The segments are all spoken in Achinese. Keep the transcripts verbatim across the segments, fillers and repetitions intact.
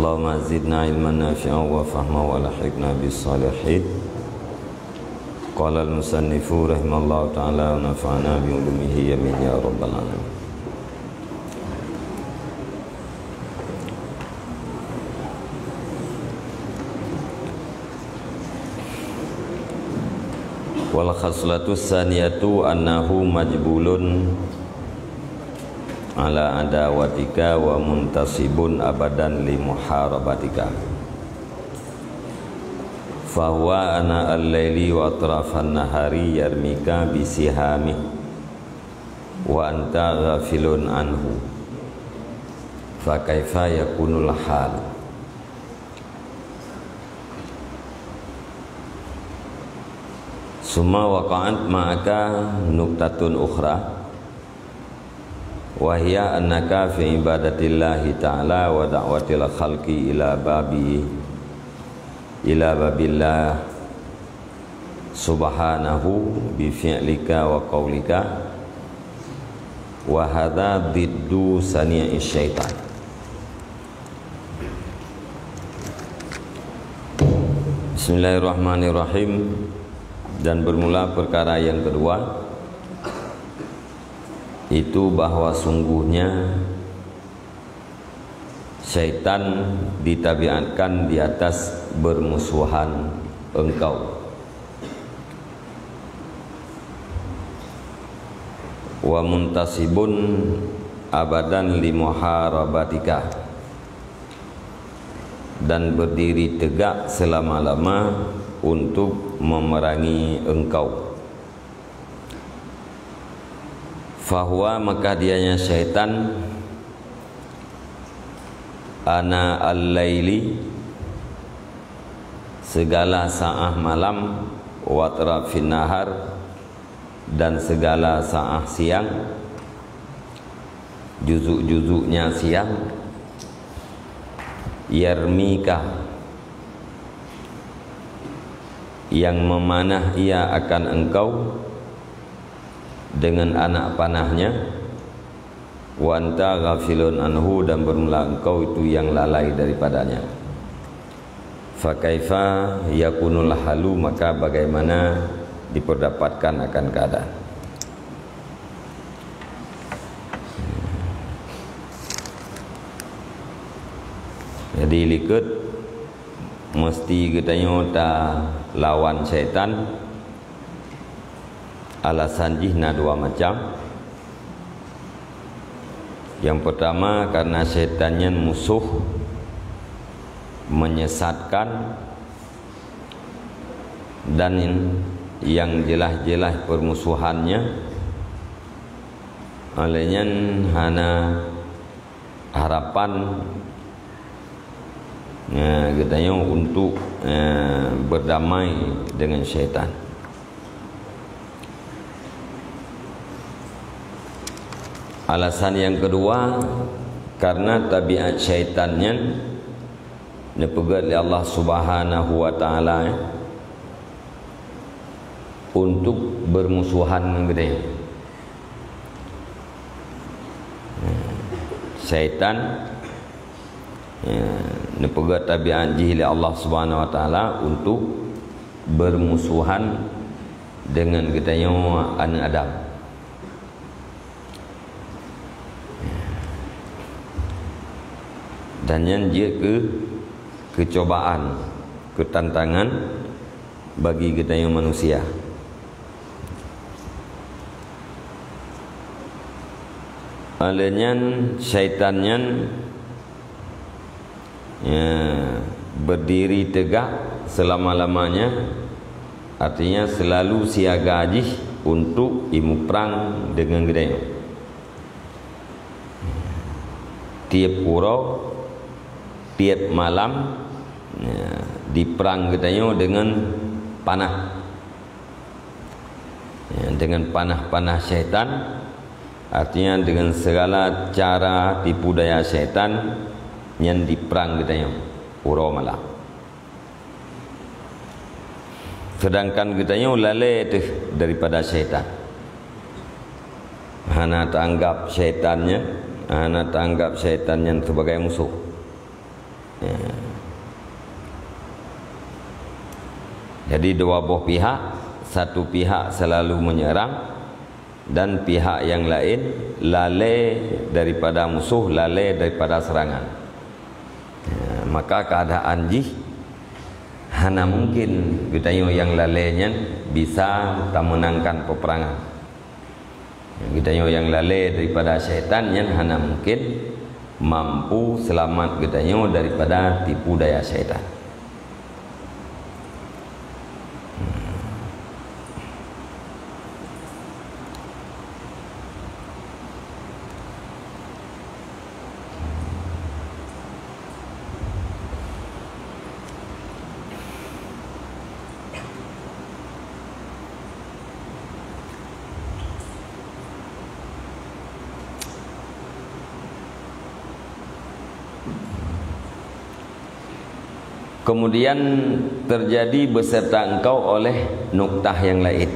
Allahumma zidna ilman nafi'an wa fahma wa alhiqna bis salihin. Qala al-musannifu rahimallahu ta'ala wa nafa'ana bi ulumihi, amin ya rabbal alamin. Wal khaslatu tsaniyatu annahu majbulun ala adawatika wa muntasibun abadan li muharabatika. Fahuwa ana al-laili wa atrafan nahari yarmika bisihami wa anta ghafilun anhu. Fa kaifa yakunul hal? Summa waqa'at ma'aka nuqtatun ukhra, wa hiya annaka fi ibadatillahi ta'ala wa da'watil khalqi ila babi, ila babillah subhanahu bi fi'lika wa qaulika, wa hadza diddu sani'i syaitan. Bismillahirrahmanirrahim. Dan bermula perkara yang kedua, itu bahwa sungguhnya syaitan ditabiatkan di atas bermusuhan engkau. Wa muntasibun abadan li muharabatika, dan berdiri tegak selama-lama untuk memerangi engkau. Fahuwa, maka dianya syaitan, ana al-laili, segala saah malam, wa atrafin nahar, dan segala saah siang, juzuk-juzuknya siang, yarmika, yang memanah ia akan engkau dengan anak panahnya, wa anta ghafilun anhu, dan bermula engkau itu yang lalai daripadanya. Fa kaifa yakunul halu, maka bagaimana diperdapatkan akan keadaan? Jadi, likot mesti geutanyoe talawan syaitan. Alasan jih na dua macam. Yang pertama, karena syaitan nyan musuh, menyesatkan, dan yang jelas-jelas permusuhannya, oleh nyan hana harapan, eh, geutanyoe untuk, eh, berdamai dengan syaitan. Alasan yang kedua, karena tabiat syaitan nyan neupeugét lé Allah Subhanahu wa Taala, eh, untuk bermusuhan ngon geutanyoe. Syaitan, ya, neupeugét tabiat jih lé Allah Subhanahu wa Taala untuk bermusuhan dengan geutanyoe aneuk Adam. Dan nyan jeuet keu keucobaan, keu tantangan bagi geutanyoe manusia. Oleh nyan, syaitan nyan, ya, berdiri tegak selama-lamanya, artinya selalu siaga jih untuk imuprang deungon geutanyoe. Tiep uroe, tiep malam, ya, diprang geutanyoe deungon panah. Ya, dengan panah-panah syaitan, artinya dengan segala cara tipu daya syaitan, nyan diprang geutanyoe uroe malam. Sedangkan geutanyoe lalée teuh daripada syaitan. Hana taanggap syaitan nyan, hana taanggap syaitan nyan sebagai musuh. Jadi dua boh pihak, satu pihak selalu menyerang dan pihak yang lain lalai daripada musuh, lalai daripada serangan. Ya, maka keadaan jih hana mungkin geutanyoe nyang lalai nyan bisa tameunangkan peperangan. Geutanyoe nyang lalai daripada syaitan nyan hana mungkin mampu seulamat geutanyoe daripada tipu daya syaitan. Kemudian terjadi beserta engkau oleh nuktah yang lain.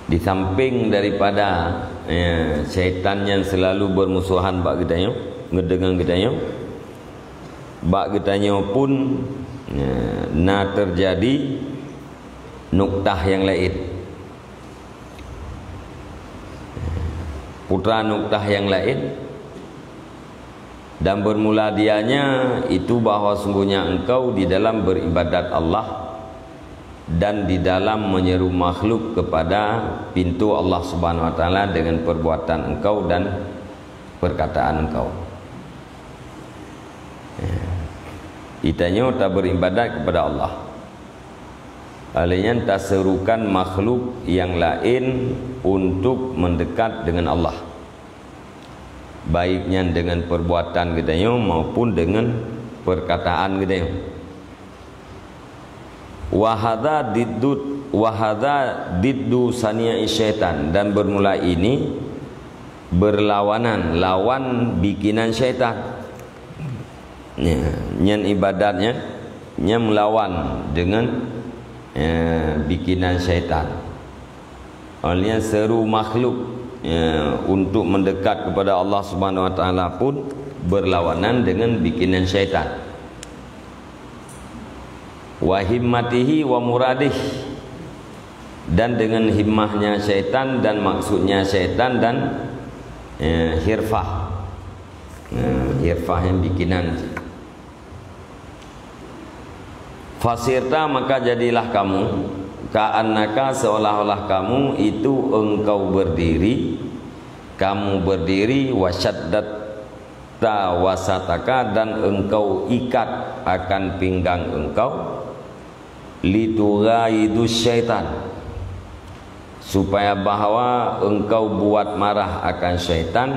Di samping daripada, ya, syaitan yang selalu bermusuhan bak geutanyoe, ngedengang geutanyoe, bak geutanyoe pun, ya, na terjadi nuktah yang lain. Putra nuktah yang lain, dan bermula dianya itu bahwa sungguhnya engkau di dalam beribadat Allah dan di dalam menyeru makhluk kepada pintu Allah Subhanahu Wa Taala dengan perbuatan engkau dan perkataan engkau. Ya. Geutanyoe taberibadat kepada Allah. Oleh nyan taserukan makhluk yang lain untuk mendekat dengan Allah. Baik nyan dengan perbuatan geutanyoe maupun dengan perkataan geutanyoe. Wahada diddut, wahada diddu sani'i syaitan, dan bermula ini berlawanan lawan bikinan syaitan. Ya, nyan ibadatnya, nyan melawan dengan, ya, bikinan syaitan. Oleh nyan seru makhluk, ya, untuk mendekat kepada Allah Subhanahu Wa Taala pun berlawanan dengan bikinan syaitan. Wa himmatihi wa muradih, dan dengan himmahnya syaitan dan maksudnya syaitan dan, ya, hirfah. Ya, hirfah yang bikinan. Fasirta, maka jadilah kamu, ka'annaka, seolah-olah kamu itu engkau berdiri, kamu berdiri, wasyaddatta wasataka, dan engkau ikat akan pinggang engkau, litughaidu syaitan, supaya bahwa engkau buat marah akan syaitan,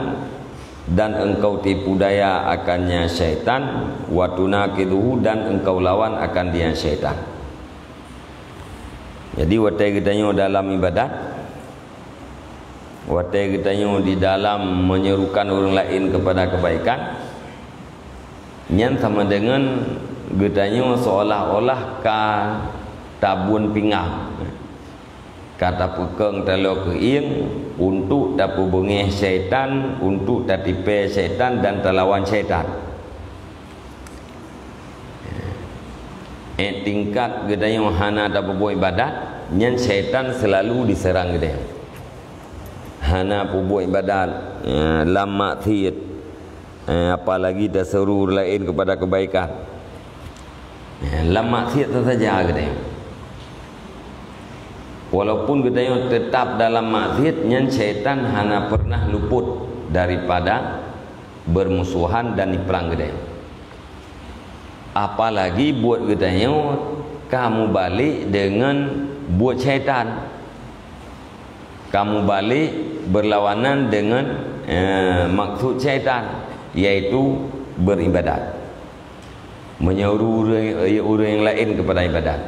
dan engkau tipu daya akannya syaitan, wa tunaqiduhu, dan engkau lawan akan dia syaitan. Jadi, watée geutanyoe dalam ibadat, watée geutanyoe di dalam menyerukan ureuëng lain kepada kebaikan, nyan sama dengan geutanyoe seolah-olah ka tabun pinggang. Ka tapeukong taloe keuieng untuk tapeubeungéh syaitan, untuk tatipée syaitan dan talawan syaitan. Eh, tingkat geutanyoe hana tapeubuet ibadat, nyan syaitan selalu diserang geutanyoe. Hana peubuet ibadat, ya, lam maksiat, eh, apalagi taseru ureuëng laén kepada kebaikan. Eh, lam maksiat saja geutanyoe. Walaupun geutanyoe tetap dalam maksiat, nyan syaitan hana pernah luput daripada bermusuhan dan diperang geutanyoe. Apalagi buet geutanyoe ka mubalek deungon buet syaitan. Ka mubalek berlawanan deungon, eh, maksud syaitan, yaitu beribadat. Menyuruh ureuëng, ureuëng laén kepada ibadat.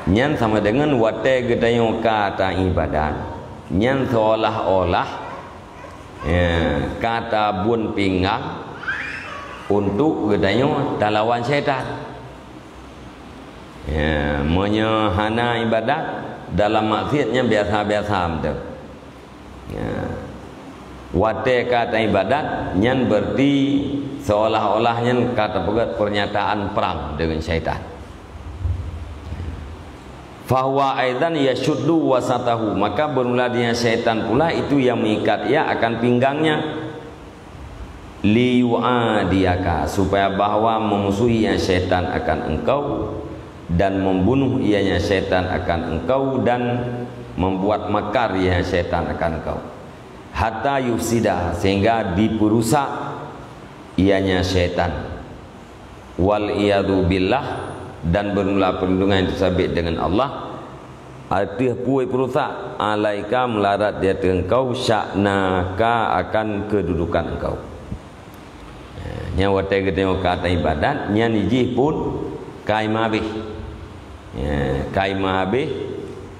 Nyan sama deungon watée geutanyoe ka taibadat, nyan seolah-olah, ya, ka tabun pinggang untuk geutanyoe talawan syaitan. Ya, meunyoe hana ibadat, dalam maksiat nyan biasa-biasa meuteuk. Ya. Watée ka taibadat, nyan berarti seolah-olah nyan ka tapeugét pernyataan perang deungon syaitan. Fahuwa aidan yasyuddu wasatahu, maka bermula dengan syaitan pula itu yang mengikat ia akan pinggangnya. Liyu'adiyaka, supaya bahwa memusuhi ia syaitan akan engkau, dan membunuh ianya syaitan akan engkau, dan membuat makar ianya syaitan akan engkau. Hatta yufsida, sehingga diperusak ianya syaitan. Wal iyadu billah, dan bermula perlindungan yang tersabit dengan Allah. Ateueh peue perusak, alaika, melarat di ateueh engkau, sya'naka, akan kedudukan engkau. Nyan watée geutanyoe ka taibadat, nyan jih pun ka iman habéh. Ya, ka iman habéh,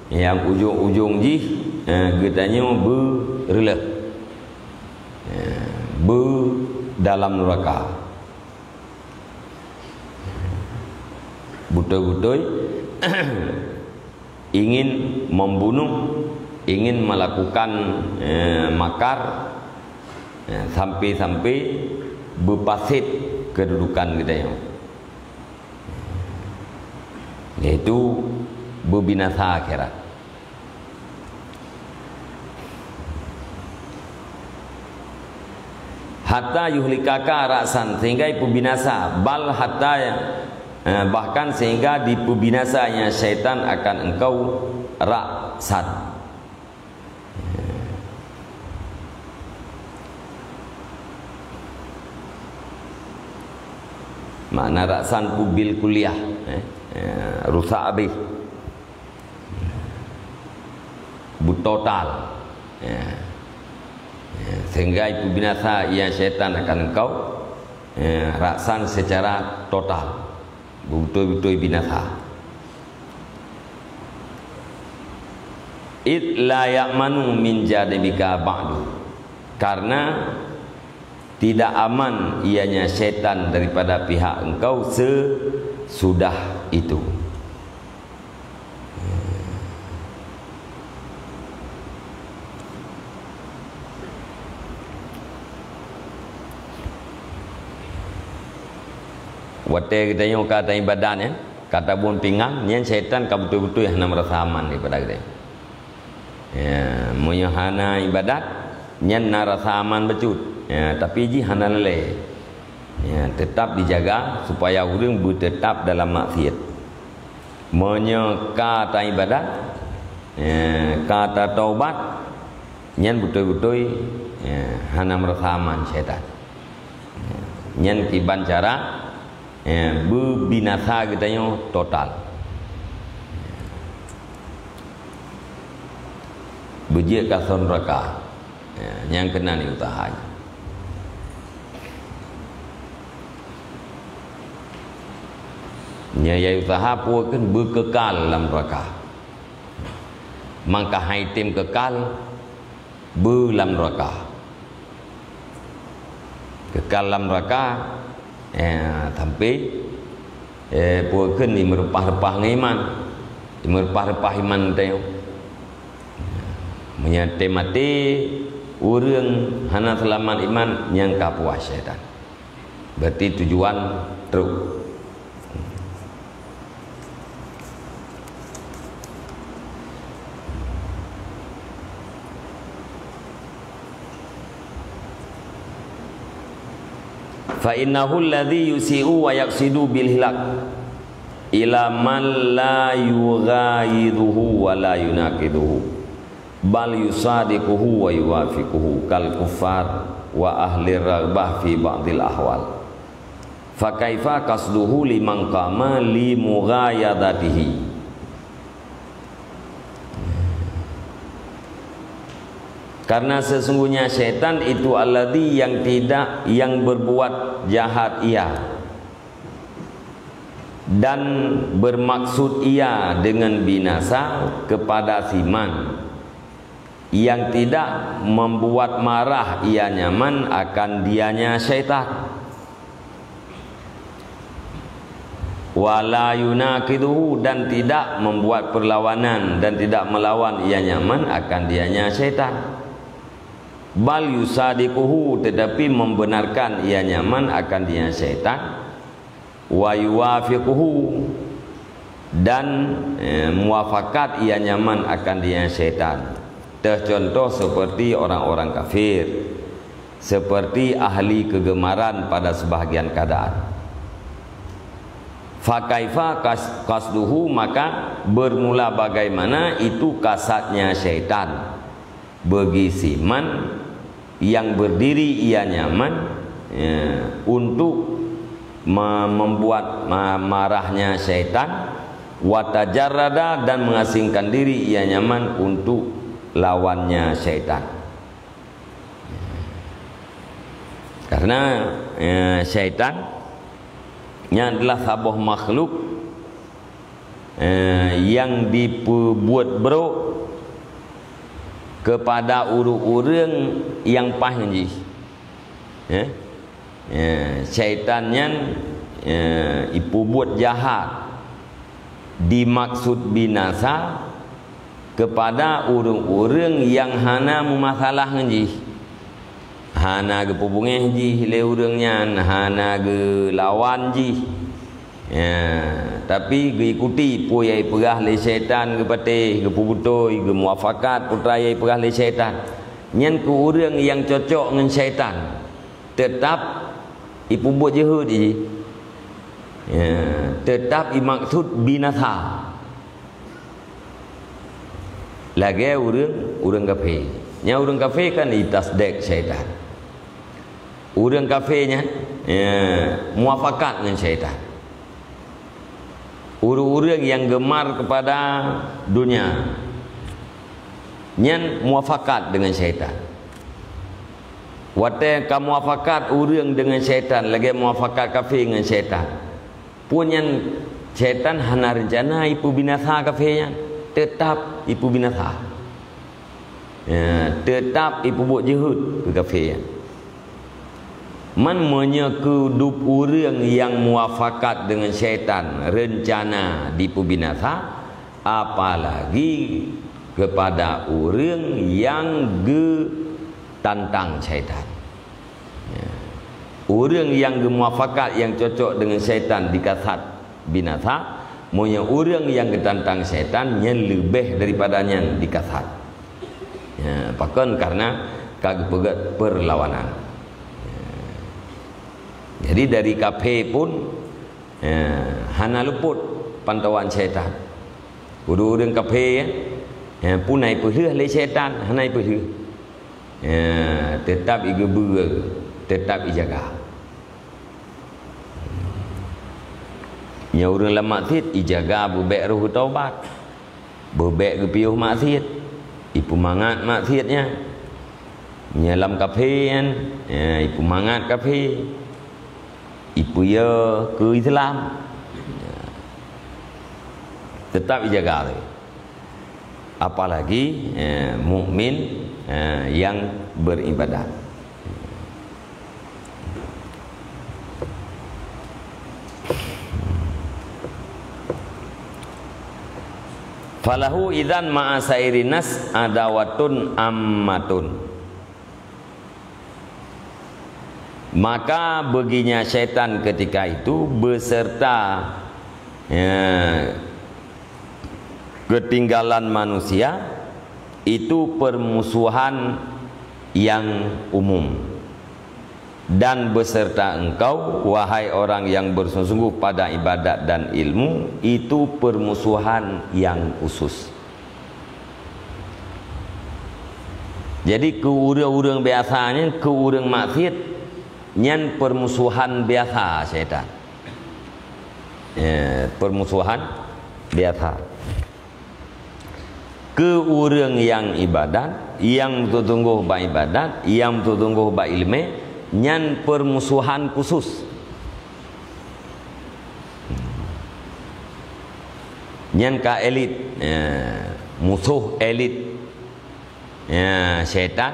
nyang ujong-ujong jih, eh, geutanyoe beureuleuh. Ya, beu dalam neraka. Beutôi-beutôi ingin membunuh, ingin melakukan, eh, makar, eh, sampai-sampai beupaséh kedudukan geutanyoe. Yaitu beubinasa akhirat. Hatta yuhlikaka ra'san, sehingga dipeubinasa, bal hatta, eh, bahkan sehingga dipeubinasanya syaitan akan engkau ra'san. Makna ra'san ku bil kuliah, eh, eh, rusak habéh. Beutotal. Ya. Ya, sehingga itu binasa ia syaitan akan engkau, ya, ra'san secara total. Beutôi-beutôi binasa. Id la ya'manu min janibika ba'du. Karena tidak aman ianya syaitan daripada pihak engkau sesudah itu. Watée geutanyoe ka taibadat, ya, ka tabôn pingan, nyan syaitan ka beutôi-beutôi hana meurasa aman daripada geutanyoe. Ya, meunyoe hana ibadat, nyan na rasa aman bacut. Ya, tapi jih hana lalée. Ya, tetap dijaga supaya ureuëng beuteutap dalam maksiat. Meunyoe ka taibadat, ya, ka tataubat, nyan beutôi-beutôi, ya, hana meurasa aman syaitan. Ya, nyan kiban cara, ya, beubinasa geutanyoe total. Beujeuet ka son raka. Ya, nyang keunan iusaha. Nya, ya, usaha peue kheun beukeukal lam raka. Mangka hai tem keukal beu lam raka. Keukal lam raka, eh, sampai, eh, peue kheun imeureumpah-reumpah ngon iman. Imeureumpah-reumpah iman teuh. Meunyoe tem maté, ureuëng hana seulamat iman, nyang ka puas syaitan. Berarti tujuan trok. Fa innahu alladzi yusi'u wa yaqsidu bil hilak ila man la yughayiduhu wa la yunaqiduhu, bal yusadiquhu wa yuwafiquhu kal kuffar wa ahli raghbah fi ba'dil ahwal. Fa kaifa qasduhu liman qama li mughayadatihi? Karena sesungguhnya syaitan itu alladzi yang tidak, yang berbuat jahat ia dan bermaksud ia dengan binasa kepada siman yang tidak membuat marah ianya man akan dianya syaitan. Wala yunaqiduhu, dan tidak membuat perlawanan dan tidak melawan ianya man akan dianya syaitan. Bal yusadiquhu, tetapi membenarkan ia nyaman akan dia syaitan. Wa yuwafiquhu, dan, eh, muwafakat ia nyaman akan dia syaitan. Teucontoh seperti orang-orang kafir, seperti ahli kegemaran pada sebahagian keadaan. Fakaifa kas-, qasduhu, maka bermula bagaimana itu kasadnya syaitan bagi si man yang berdiri ia nyaman, ya, untuk me-, membuat ma-, marahnya syaitan, wa tajarrada, dan mengasingkan diri ia nyaman untuk lawannya syaitan. Karena, ya, syaitan nya adalah saboh makhluk, eh, yang diperbuat buruk kepada ureuëng-ureuëng yang paih ngon jih. Eh? Eh, syaitan nyan, eh, iperbuat jahat, dimaksud binasa kepada ureuëng-ureuëng yang hana meumasalah ngon jih. Hana geupeubungéh jih lé ureuëng nyan, hana geulawan jih. Ya, tapi geuikuti peue nyang ipeugah lé syaitan, geupatéh, geupeubeutôi, geumuafakat peue nyang ipeugah lé syaitan. Nyan keu ureuëng nyang cocok ngon syaitan, teutap iperbuat jeuhet jih. Ya, teutap imaksud binasa. Lagée ureuëng, ureuëng kafé. Nyan ureuëng kafé kan itasdek syaitan. Ureuëng kafé nyan, ya, muafakat ngon syaitan. Ureuëng-ureuëng nyang gemar kepada dunia, nyan muafakat dengan syaitan. Watée ka muafakat ureuëng dengan syaitan, lagée muafakat kafé ngon syaitan, peue nyan syaitan hana reuncana ipeubinasa kafé nyan, teutap ipeubinasa. Ya, teutap iperbuat jeuhet keu kafé nyan. Man meunyoe keu dub ureuëng nyang muafakat deungon syaitan reuncana dipeubinasa, apalagi keupada ureuëng nyang geutantang syaitan. Ya. Ureuëng nyang geumuafakat nyang cocok deungon syaitan dikasat binasa, meunyoe ureuëng nyang geutantang syaitan nyan leubeh daripada nyan dikasat. Ya, pakon? Karena ka geupeugét peurlawanan. Ya. Jadi dari kafé pun, ya, hana luput pantauan syaitan. Ureuëng-ureuëng kafé, ya, ya, pun na ipeulheueh lé syaitan, hana ipeulheueh. Ya, teutap igeubeu, teutap ijaga. Nyoe ureuëng lam maksiet ijaga beubek roh geutobat, beubek geupiôh maksiet, ipeumangat maksiet nyan. Nyoe lam kafé nyan, ya, ipeumangat kafé, ipeuyö keu Islam. Ya. Teutap ijaga lé. Apalagi, eh, mukmin, eh, yang beribadat. Falahu idzan ma'a sairi nas adawatun ammatun. Maka baginya syaitan ketika itu beserta, ya, ketinggalan manusia itu permusuhan yang umum. Dan beserta engkau, wahai orang yang bersungguh-sungguh pada ibadat dan ilmu, itu permusuhan yang khusus. Jadi, keu ureuëng-ureuëng biasa nyan, keu ureuëng maksiet, nyan permusuhan biasa syaitan. Ya, permusuhan biasa. Keu ureuëng nyang ibadat, nyang beutunggoh bak ibadat, nyang beutunggoh bak iéleumé, nyan permusuhan khusus. Nyan ka elit, ya, musoh elit, ya, syaitan,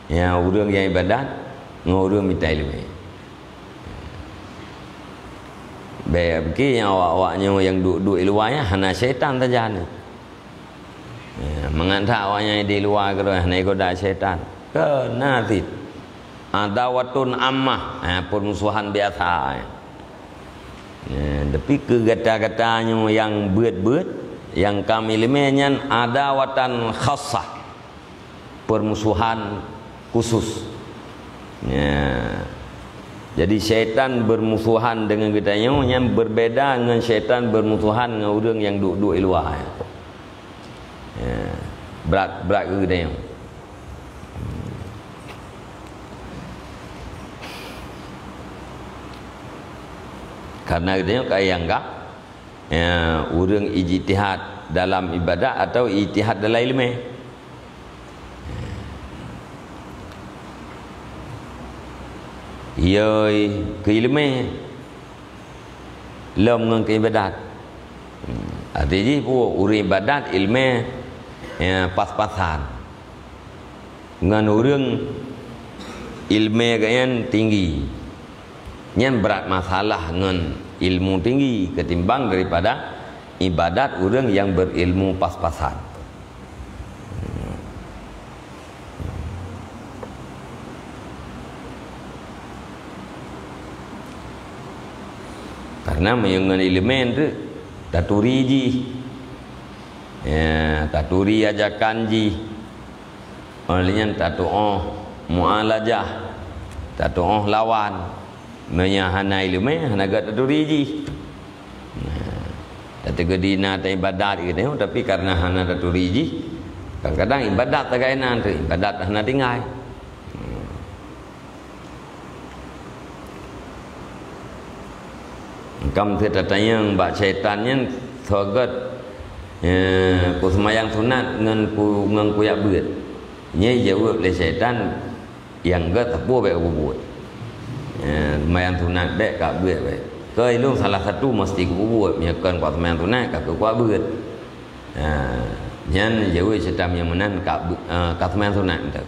ya, ureuëng nyang ibadat ngon ureuëng mita iéleumé. Bék pike nyang awak-awak nyoe nyang duek-duek i luwa nyan hana syaitan sajan. Ya, mangat that awak nyan di luwa keudroe hana igoda syaitan. Keu na cit. Adawatun ammah, ha, peurmusohan biasa. Ya, tapi keu gata-gata nyoe nyang beuet-beuet, nyang ka meuileumé nyan adawatan khassah, peurmusohan khusus. Ya. Jadi, syaitan beurmusohan deungon geutanyoe nyan beubeda ngon syaitan beurmusohan ngon ureuëng nyang duek-duek i luwa. Ya. Brat, brat keu geutanyoe. Karena geutanyoe ka ianggap, ya, ureuëng ijtihad dalam ibadat atau ijtihad dalam ileumé. Yoi, keu ileumé lom ngon keu ibadat. Hmm, arti jih peue? Ureuëng ibadat ileumé, ya, pas-pasan. Ngon ureuëng ileumé geuh nyan tinggi. Nyan brat masalah ngon ilmu tinggi ketimbang daripada ibadat ureuëng nyang beurilmu pas-pasan. Karena meunyoe ngon ileumé tu taturi jih. Ya, taturi ajakan jih. Óh lheueh nyan tatuoh mualajah, tatuoh lawan. Meunyoe hana ileumé, hana gét taturi jih. Nah, tateukeudi na taibadat geutanyoe, tapi karena hana taturi jih, kadang-kadang ibadat tagai na tu, ibadat hana tinggai. Engkam teutatanyong bak syaitan nyan, soe gét, eh, ku seumayang sunat ngon ku, ngon ku jak beuet. Nyan jaweueb lé syaitan, nyang gét sapeue bék kubuet. Eh, seumayang sunat bék, ka beuet bék. Keu ilôn salah satu meusti kubuet, meunyoe kon ku seumayang sunat ka keu ku beuet. Ha, nyan jaweueb syaitan nyang meunan ka beu-, eh, ka seumayang sunat enteuk.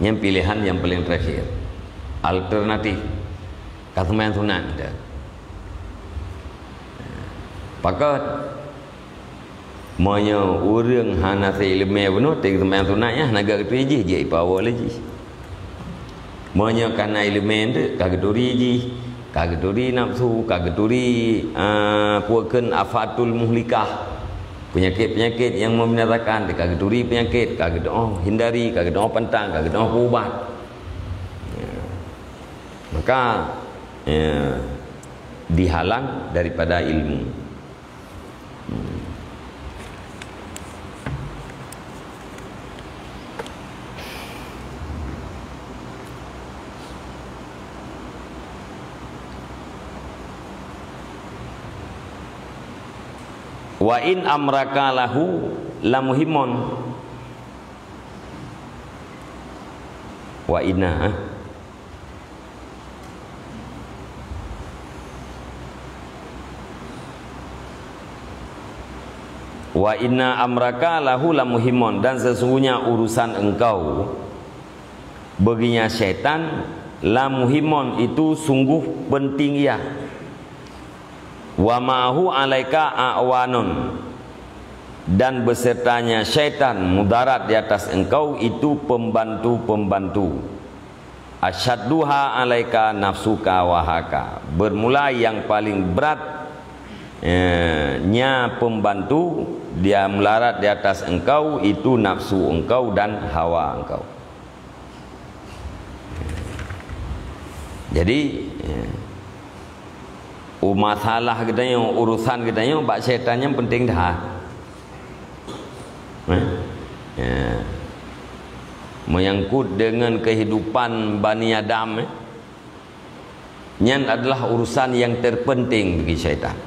Nyan pilihan yang paling terakhir. Alternatif. Ka seumayang sunat dah. Pakon? Meunyoe ureuëng hana seuileumé bunoe, teuk seumayang sunat nyan hana gét geuturi jih, jeuet ipawoe lé jih. Meunyoe ka na ileumé enteuk, ka geuturi jih, ka geuturi nafsu, ka geuturi, ah, peue kheun afatul muhlikah. Peunyakét-peunyakét nyang membinasakan, ka geuturi peunyakét, ka geudoh hindari, ka geudoh pantang, ka geudoh peuubat. Ya. Maka, ya, dihalang daripada ilmu. Hmm. Wa in amraka lahu lamuhimon. Wa inna, eh? Wa inna amraka lahu lamuhimon, dan sesungguhnya urusan engkau baginya syaitan, lamuhimon, itu sungguh penting ia. Wa ma'ahu alaika a'wanun, dan besertanya syaitan mudarat di atas engkau itu pembantu-pembantu. Asyadduha alaika nafsuka wa haka. Bermula yang paling berat, eh, nya pembantu, dia melarat di atas engkau, itu nafsu engkau dan hawa engkau. Jadi, eh, u-, masalah geutanyoe, urusan geutanyoe, bak syaitan nyan penting that. Eh? Ya. Menyangkut dengan kehidupan Bani Adam, eh, nyan adalah urusan yang terpenting bagi syaitan.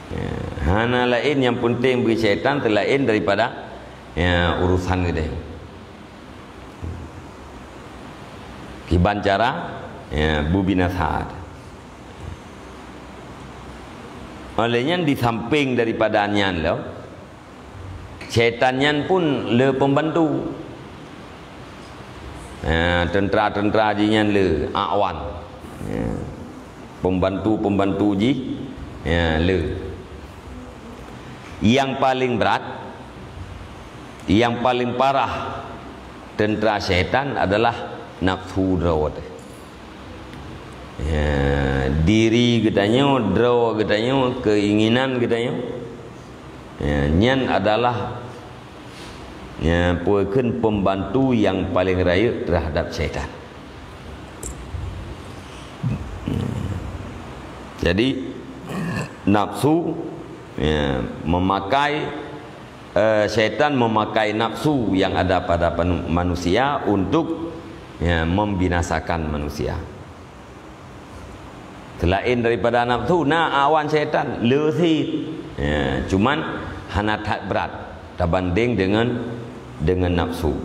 Ya. Hana laén yang penting bagi syaitan selain daripada, ya, urusan geutanyoe. Kiban cara, ya, beubinasa. Oleh nyan, di samping daripada nyan lom, syaitan nyan pun le pembantu. Ha, tentera-tentera jih nyan le, awan. Ya. Pembantu-pembantu jih, ya, le. Yang paling berat, yang paling parah, Teuntra syaitan adalah nafsu droe teuh. Ya, diri geutanyoe, droe geutanyoe, keinginan geutanyoe. Ya, nyan adalah, ya, peue kheun, pembantu nyang paleng rayeuk terhadap syaitan. Jadi, nafsu, ya, memakai, eh, syaitan memakai nafsu yang ada pada panu-, manusia untuk, ya, membinasakan manusia. Selain daripada nafsu, na awan syaitan, le cit. Ya, cuman hana that brat tabanding dengan, dengan nafsu.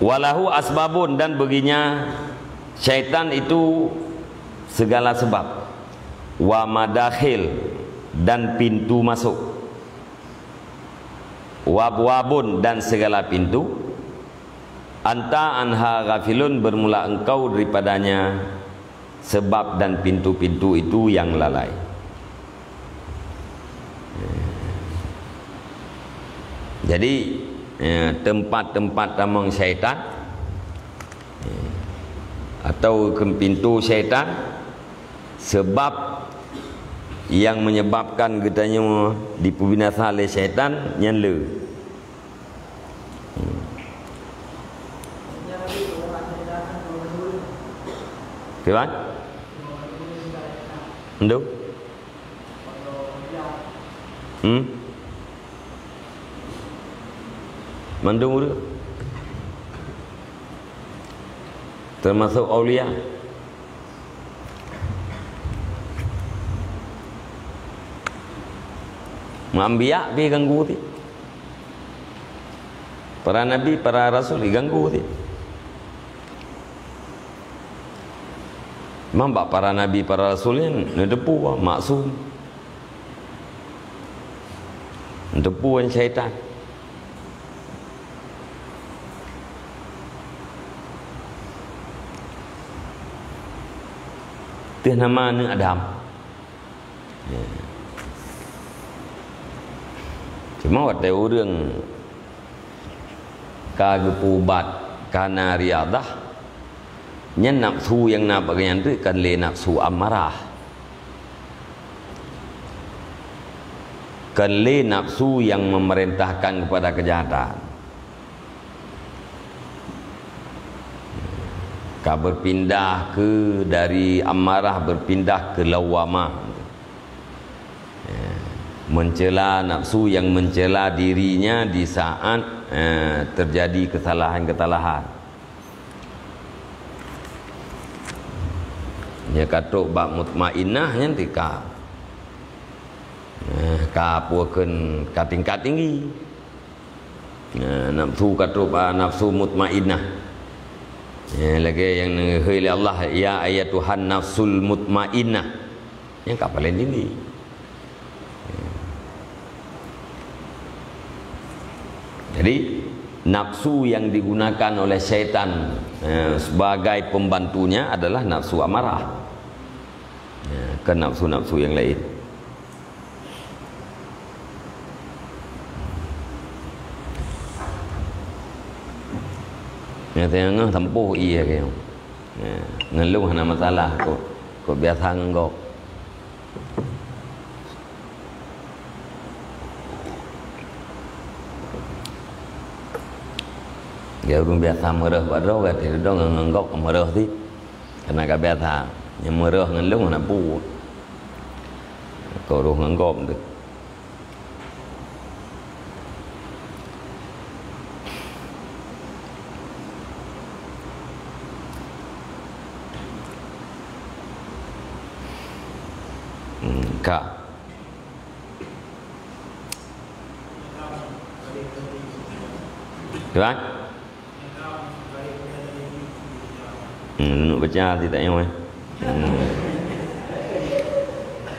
Walahu asbabun, dan baginya syaitan itu segala sebab. Wa madakhil, dan pintu masuk. Wa abwabun, dan segala pintu. Anta anha ghafilun, bermula engkau daripadanya sebab dan pintu-pintu itu yang lalai. Jadi, eh, tempat-tempat tamong syaitan, eh, atau ke pintu syaitan, sebab yang menyebabkan geutanyoe dipeubinasa lé syaitan, nyan le. Hmm. Kiban? Entu? Hmm? Mandum ureueng. Termasuk aulia. Meuanbiya pih ganggu cit. Para nabi, para rasul diganggu cit. Memang bak para nabi, para rasul nyan neuteupeue maksum. Neuteupeue syaitan. Teuh nama aneuk Adam. Ya. Cuma watèe ureueng ka geupeuubat, ka na riadah, nyan nafsu nyang na bak geuhnyan teuh kon lé nafsu amarah. Kon lé nafsu nyang memerintahkan kepada kejahatan. Ka berpindah ke, dari amarah berpindah ke lawamah. Ya. Mencela nafsu yang mencela dirinya di saat, eh, terjadi kesalahan-kesalahan. Nya ka trok bak mutmainnah nyan tika. Eh, ka peue kheun ka tingkat tinggi. Nah, nafsu ka trok, ah, nafsu mutmainnah. Ya, lagèe nyang neugeuhôi lé Allah, "Ya ayyatuhan nafsul mutmainnah." Nyang ka paleng tinggi. Jadi, nafsu yang digunakan oleh syaitan, eh, sebagai pembantunya adalah nafsu amarah. Ya, kon nafsu-nafsu yang lain. Nyang teungoh tampoh ié keu nyoe. Ya, ngon lôn hana masalah, kok, kok biasa ngon gob. Ya, ureueng biasa meureuh bak droe, gata dong ngon gob meureuh cit. Karena ka biasa, nyang meureuh ngon lôn hana peue. Kok rôh ngon gob teuh. Hmm, ka. Tuan? Hmm, neuk baca cit tanyoe, eh. Hmm.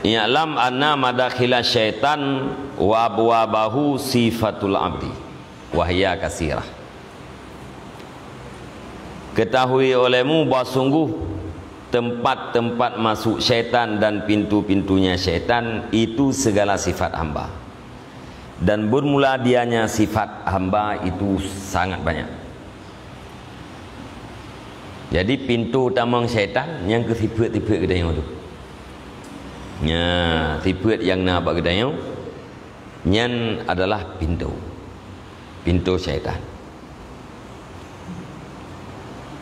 I'lam anna madakhila syaitan wa abwabahu sifatul abdi, wa hiya kasirah. Ketahui olehmu bahwa sungguh tempat-tempat masuk syaitan dan pintu-pintunya syaitan itu segala sifat hamba. Dan bermula dianya sifat hamba itu sangat banyak. Jadi, pintu tamong syaitan nyang keu sifeuet-sifeuet geutanyoe tu. Nya, sifeuet nyang na bak geutanyoe, nyan adalah pintu. Pintu syaitan.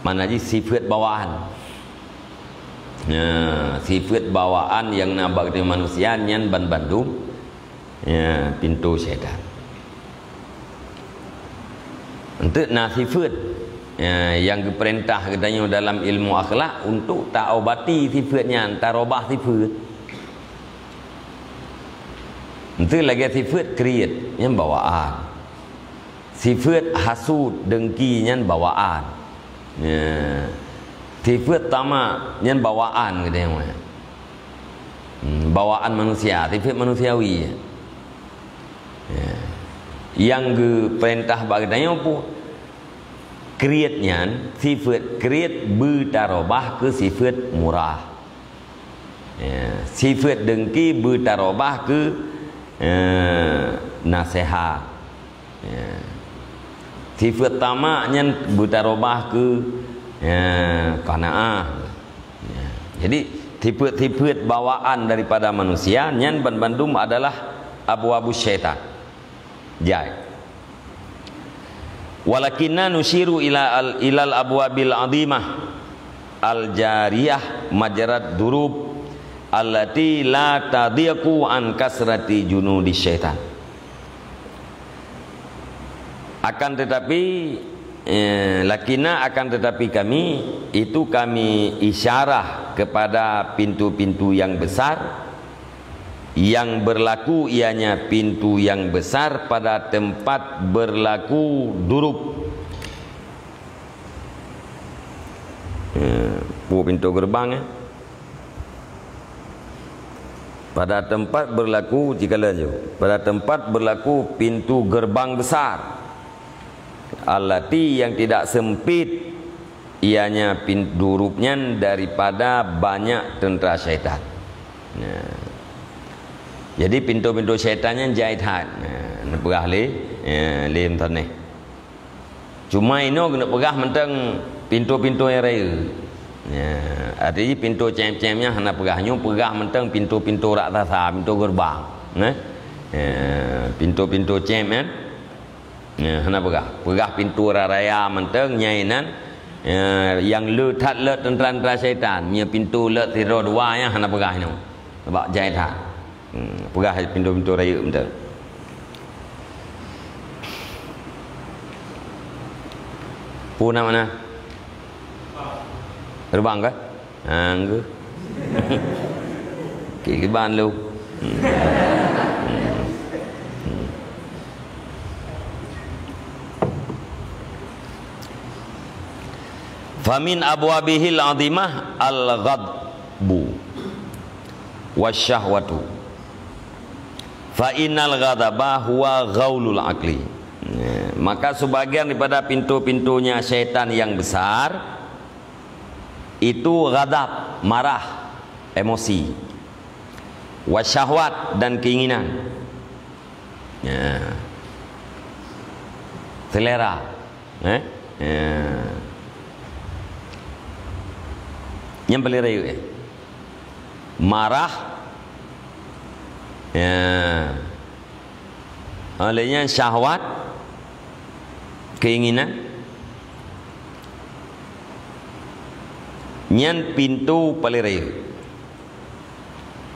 Mana jih sifeuet bawaan. Nya, sifeuet bawaan nyang na bak geutanyoe manusia nyan ban bandum, ya, pintu syaitan. Enteuk na sifeuet, ya, nyang geupeurintah geutanyoe dalam ilmu akhlak untuk taobati sifeuet nyan, tarobah sifeuet. Enteuk lagèe sifeuet kriet, nyan bawaan. Sifeuet hasut, dengki, nyan bawaan. Ya. Sifeuet tamak, nyan bawaan geutanyoe. Hmm, bawaan manusia, sifeuet manusiawi. Ya. Nyang geupeurintah bak geutanyoe peue? Kriet nyan, sifeuet kriet beutarobah keu sifeuet murah. Ya, sifeuet dengki beutarobah keu, eh, naseuhat. Ya. Sifeuet tamak nyan beutarobah keu, ya, qanaah. Ya. Jadi, sifeuet-sifeuet bawaan daripada manusia nyan ban bandum adalah abwabu syaitan. Jai. Walakinna nusyiru ila al-, ilal abwabil azimah al-jariyah majrad durub allati la tadhiqu an kasrati junudi syaitan. Akan tetapi, eh, lakinna, akan tetapi kami, itu kami isyarah kepada pintu-pintu yang besar, yang berlaku ianya pintu yang besar pada tempat berlaku durub. Eh, peue pintu gerbang, eh? Pada tempat berlaku, jika laju. Pada tempat berlaku pintu gerbang besar. Allati yang tidak sempit, ianya pin-, durub nyan daripada banyak tentera syaitan. Nah. Jadi, pintu-pintu syaitan nyan jai that. Nah, neupeugah lé, ya, lé meutaneh. Cuma inoe keuneuk peugah mantong pintu-pintu nyang rayeuk. Ya, arti jih pintu cém-cém nyan hana peugah. Nyoe peugah mantong pintu-pintu raksasa, pintu gerbang. Nah. Ya, pintu-pintu cém nyan. Ya, hana peugah. Peugah pintu raya mantong nyang inan, ya, nyang le that le tentera-tentera syaitan. Nyoe pintu le sidroe dua nyan hana peugah inoe. Sabab jai that. Hmm, peugah pintu-pintu rayeuk mantong. Peue nama na? Gerbang kah? Ha, nggeuh. Kiban lu. Hmm. Hmm. Hmm. Famin abwabihil azimah al-ghadbu wasyahwatu. Fa innal ghadaba huwa ghaulul aqli. Ya, maka sebagian daripada pintu-pintunya syaitan yang besar itu ghadab, marah, emosi, wasyahwat, dan keinginan. Ya. Selera. Eh? Ya. Nyang paling rayeuk, eh? Marah. Ya. Oleh nyan syahwat, keinginan. Nyan pintu paling rayeuk.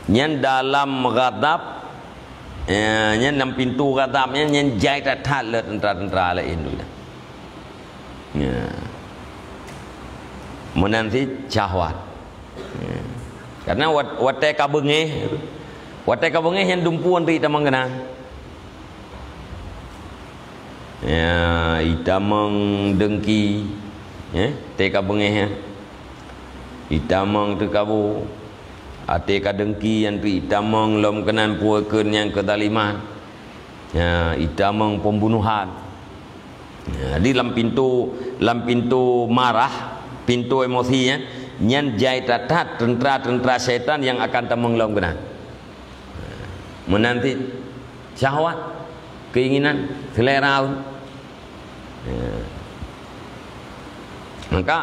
Nyan dalam ghadab, ya, nyan lam pintu ghadab nyan, nyan jai that-that lé tentera-tentera laén tu. Ya. Meunan cit syahwat. Ya. Karena wat-, watée ka beungéh, watée ka beungéh nyan dumpeue anteuk itamong keunan. Ya, itamong dengki, ya, watée ka beungéh nyan. Itamong teukabu, até ka dengki nyan pih itamong lom keunan peue kheun nyang keuzaliman. Ya, itamong pembunuhan. Ya, jadi lam pintu, lam pintu marah, Pintoe emosi nyan, nyan jai that-that teuntra-teuntra syaitan nyang akan tamong lom keunan. Meunan cit syahwat, keinginan, selera. Ya. Maka,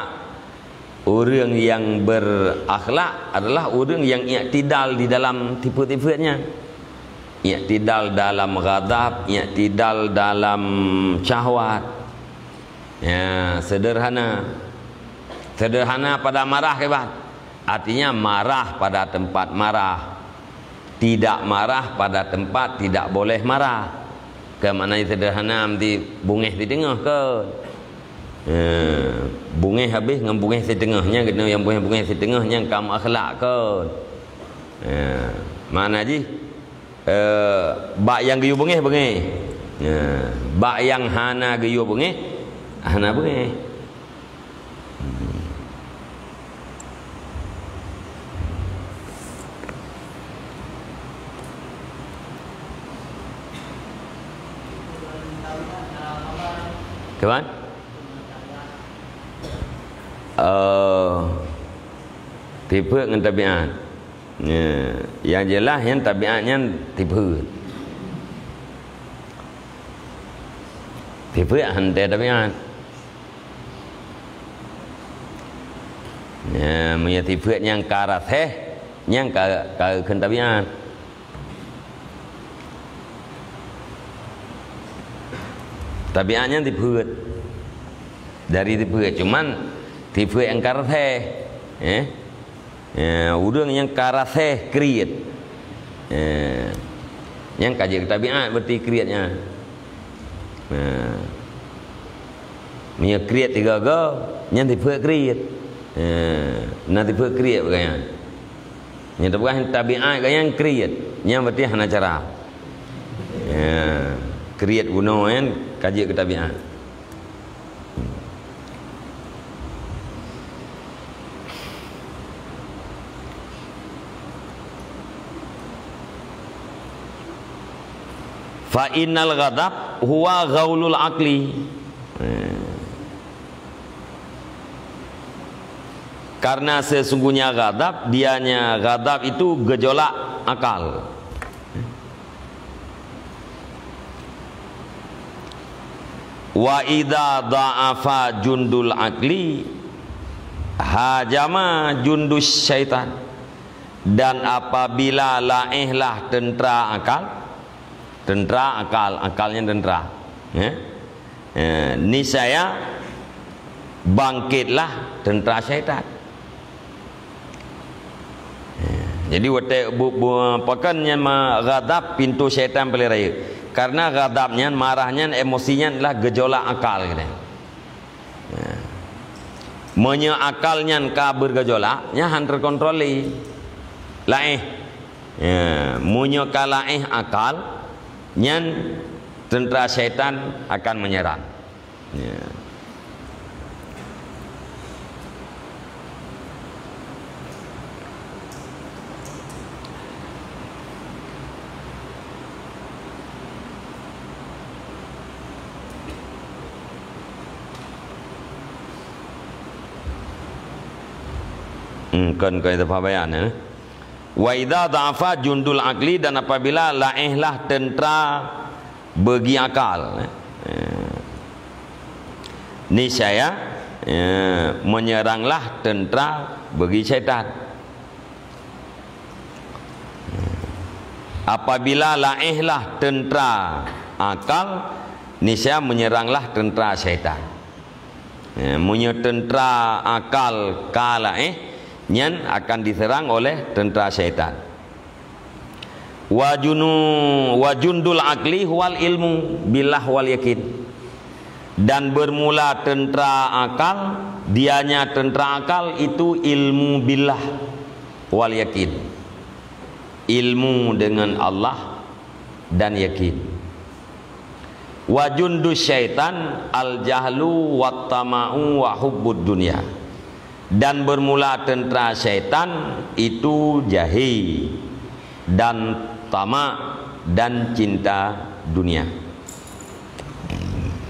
ureuëng nyang berakhlak adalah ureuëng nyang iktidal di dalam tipe-tipe nyan. Iktidal dalam ghadab, iktidal dalam syahwat. Ya, sederhana. Sederhana pada marah, hebat. Artinya, marah pada tempat marah. Tidak marah pada tempat tidak boleh marah. Keu makna sederhana, meusti bungéh siteungoh kon. Ya, bungéh habéh ngon bungéh siteungoh. Nyan keuneuk nyang bungéh-bungéh siteungoh nyan ka meuakhlak kon. Ya, makna jih, eh, bak nyang geuyue beungéh, beungéh. Ya, bak nyang hana geuyue beungéh, hana beungéh. Cuman, eh, tipe ngon tabiat. Ya, nyang jeulaih nyan tabiat nyan tipe. Tipe hana tabiat. Ya, meunyoe tipe nyang ka raséh, nyang ka, ka kheun tabiat. Tabiat nyan tipe. Dari tipe, cuman tipe nyang ka raséh, eh? Ya, ureuëng nyang ka raséh kriet. Ya. Nyang ka jeuet keu tabiat berarti kriet nyan. Ya. Meunyoe kriet tiga-tiga, nyan tipe kriet. Ya. Na tipe kriet bukan nyan. Nyang teupeugah tabiat gaya kriet. Nyan berarti hana cara. Ya. Kriet bunoe nyan ka jeuet keu tabiat. Fa innal ghadab huwa ghaulul aqli. Karena sesungguhnya ghadab, dianya ghadab itu gejolak akal. Wa idza dha'afa jundul aqli hajama jundus syaitan. Dan apabila laéhlah teuntra akal, teuntra akal, akalnya teuntra, ya. Ya, niscaya bangkitlah teuntra syaitan. Ya, jadi watée bu-, bu-, pakon nyan ma-, ghadab, pintoe syaitan paléng rayeuk. Karena ghadab nyan, marah nyan, emosi nyan adalah gejolak akal gitu. Ya. Meunyoe akal nyan ka bergejolak, nyan han terkontrol lé. Laéh. Ya, meunyoe ka laéh akal, nyan teuntra syaitan akan menyerang. Ya. Hmm, kon, kon itu paham bayan, ya. Wa idza dha'afa jundul aqli, dan apabila laéhlah teuntra beugi akal, eh, niscaya, eh, menyeranglah teuntra beugi syaitan. Apabila laéhlah teuntra akal, niscaya menyeranglah teuntra syaitan. Ya, meunyoe teuntra akal ka laéh, nyan akan diserang oleh teuntra syaitan. Wa junu-, wa jundul aqli huwal ilmu billah wal yakin. Dan bermula teuntra akal, dianya teuntra akal itu ilmu billah wal yakin. Ilmu dengan Allah dan yakin. Wa jundu syaitan al-jahlu wat tama'u wa hubbud dunya. Dan bermula teuntra syaitan itu jahi dan tamak dan cinta dunia.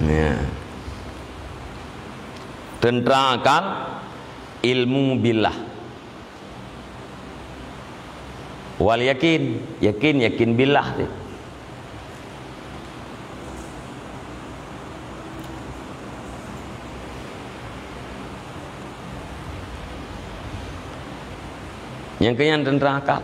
Ya. Teuntra akal, Ilmu billah. Wal yakin, yakin, yakin billah tu. Nyang keunyan teuntara akal.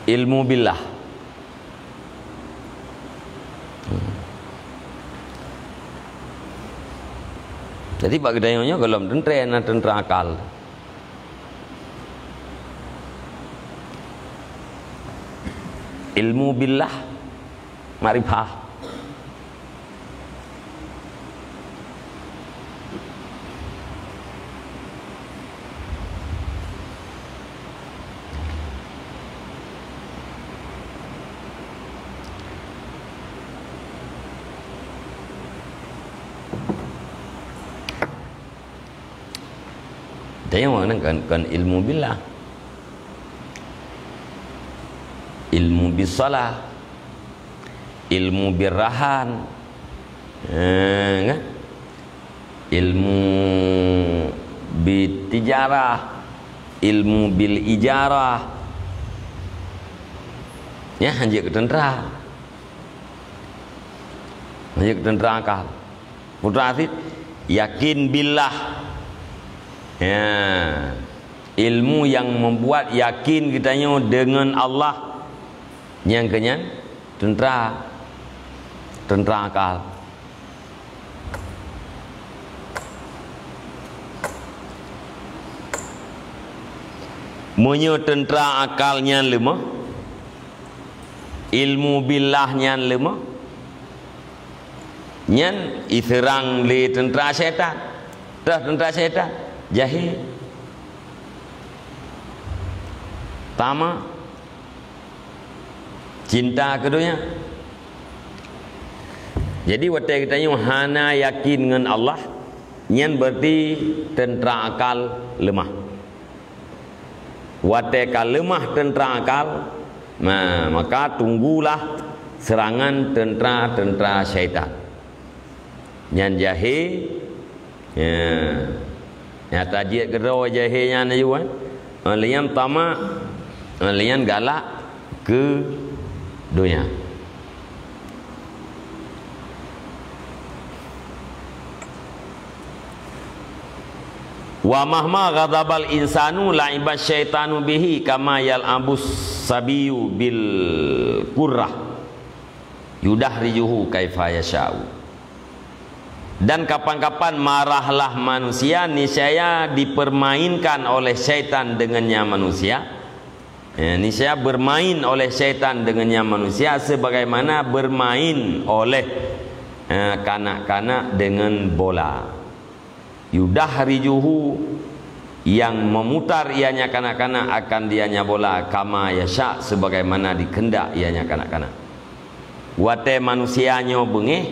Ilmu billah. Jadi bak geutanyoe nyoe golom teuntara, na teuntara akal. Ilmu billah, makrifah. Tengok ni kan, kan ilmu billah. Ilmu bisalah, ilmu birrahan, eh, kan? Ilmu bitijarah, ilmu bil ijarah. Ya, hanjeuet keu teuntara. Hanjeuet keu teuntara akal. Putra Aziz, yakin billah. Ya. Ilmu yang membuat yakin geutanyoe deungon Allah. Nyang keunyan teuntara, teuntara akal. Meunyoe teuntara akal nyan leumoh, ilmu billah nyan leumoh, nyan iseurang lé teuntara syaitan. Toh teuntara syaitan? Jahé, tama, cinta keu donya. Jadi watée geutanyoe hana yakin ngon Allah, nyan berarti teuntara akal leumah. Watée ka leumah teuntara akal, nah, maka tunggulah seurangan teuntara-teuntara syaitan. Nyan jahé, ya, nyata jeuet keudroe jahé nyan laju, eh. Lheuh nyan tama, lheuh nyan galak keu donya. Wa mahma ghadabal insanu la'iba syaitanu bihi kama yal'abus sabiyu bil kurrah yudahrijuhu kaifa yasha'u. Dan kapan-kapan marahlah manusia, niscaya dipermainkan oleh syaitan dengannya manusia. Ya, niscaya bermain oleh syaitan dengannya manusia sebagaimana bermain oleh, eh, kanak-kanak dengan bola. Yudahrijuhu, yang memutar ianya kanak-kanak akan dianya bola, kama yasya, sebagaimana dikehendak ianya kanak-kanak. Watée manusia nyoe beungéh,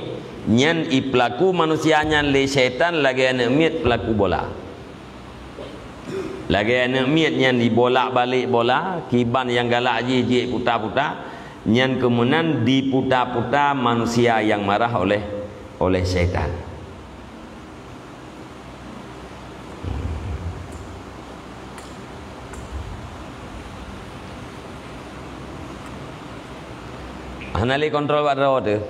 nyan ipeulaku manusia nyan lé syaitan lagée aneuëk miet peulaku bola. Lagée aneuëk miet nyan dibolak-balik bola, kiban nyang galak jih jeuet puta-puta, nyan keumeunan diputa-puta manusia nyang marah oleh, oleh syaitan. Hana lé kontrol bak droe teuh.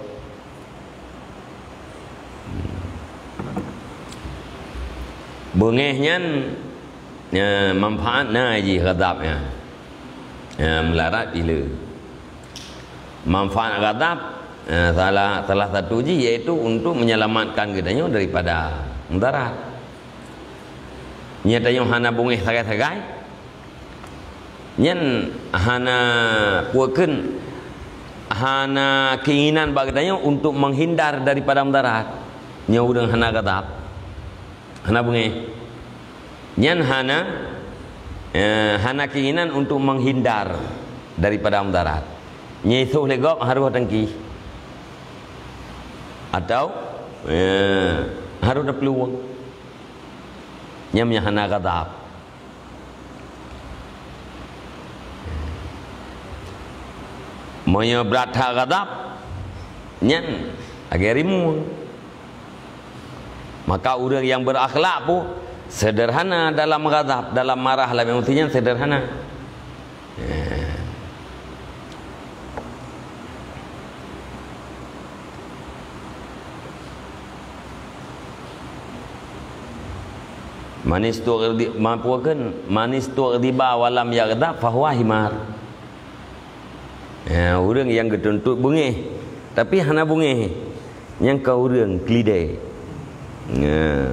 Beungéh nyan, ya, manfaat na jih ghadab nyan. Ya, meularat pileue. Manfaat ghadab, ya, salah, salah satu jih yaitu untuk menyelamatkan geutanyoe daripada mudarat. Nyan tanyoe hana beungéh sagai-sagai, nyan hana, peue kheun, hana keinginan bak geutanyoe untuk menghindar daripada mudarat. Nyoe ureuëng hana ghadab, hana beungéh. Nyan hana, eh, hana keinginan untuk menghindar daripada mudarat. Nyan isoh lé gob harôh tangki. Atau, eh, harôh taplueng. Nyan meunyo hana ghadab. Meunyoe brat that ghadab, nyan lagèe rimueng. Maka ureueng nyang berakhlak pun sederhana dalam ghadab, dalam marah, lam emosi nyan sederhana. Ya. Manis tu, ma peue kheun, manis tu riba walam yaghdab fahuwa himar. Ya, ureueng nyang geutuntot beungéh, tapi hana beungéh, nyan ka ureueng keulidèe. Ya.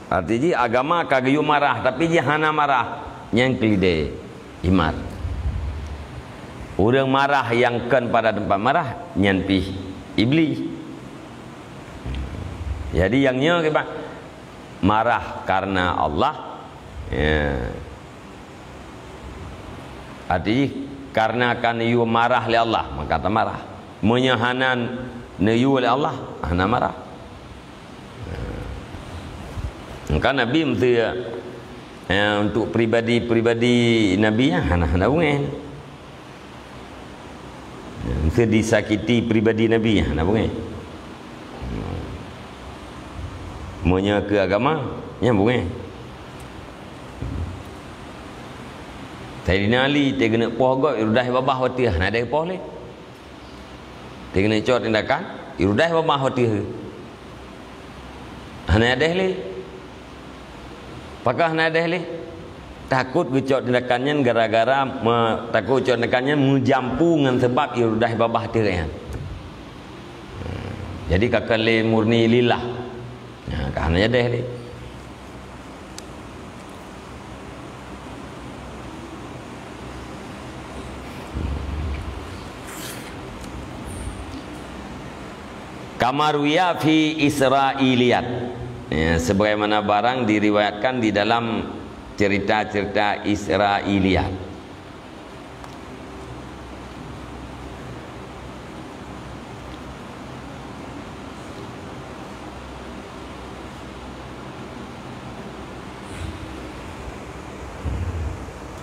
Arti jih agama ka geuyue marah, tapi jih hana marah, nyan keulidèe. Himar. Ureueng marah nyang kon pada teumpat marah, nyan pih Iblih. Jadi nyang nyoe kiban marah karena Allah. Ya. Arti jih, karena ka neuyue marah lé Allah, maka tamarah. Meunyoe hana neuyue lé Allah, hana marah. Maka Nabi meuseu, eh, untuk pribadi-pribadi Nabi nyan hana, hana beungéh. Meuseu disakiti pribadi Nabi nyan hana beungéh. Meunyoe keu agama, nyan beungéh. Saidina Ali, teugeuneuk poh gob, irudah babah watèe, hana dèh poh lé. Teugeuneuk cok tindakan, irudah babah watèe. Hana dèh lé. Pakon hana dèh lé? Takot geucok tindakan nyan gara-gara me-, takot geucok tindakan nyan meujampu ngon sabab irudah babah teuh nyan. Jadi ka keu lé murni lillah. Nah, ka hana dèh lé. Kama ruwiya fi Israiliyat. Ya, sebagaimana barang diriwayatkan di dalam cerita-cerita Israiliyat.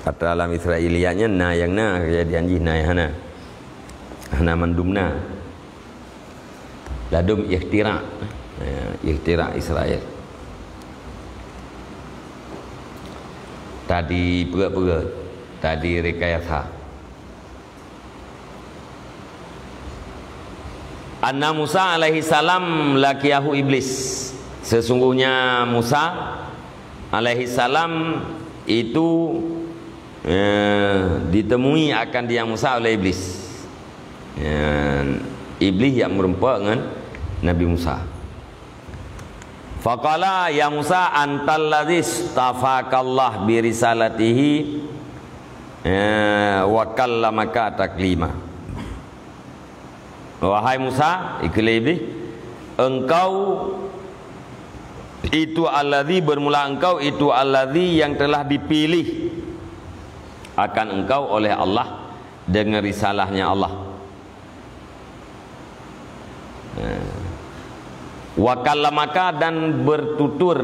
Ata lam Israiliyat nyan na nyang na keujadian jih, na nyang hana. Hana mandum na. Ladum ikhtira'. Ya, ikhtira' Israel. Tadi peugah-peugah, tadi rekayasa. Anna Musa alaihi salam laqiyahu Iblis. Sesungguhnya Musa alaihi salam itu, eh, ditemui akan dia Musa oleh Iblis. Ya, Iblis nyang meureumpok ngon Nabi Musa. Faqala, "Ya Musa, antal ladzi istafakallah bi risalatihi, eh, wa kallamaka taklima." Wahai Musa, ikheun lé Iblis, engkau itu alladzi, bermula engkau itu alladzi yang telah dipilih akan engkau oleh Allah dengan risalahnya Allah. Nah. Wa kallamaka, dan bertutur,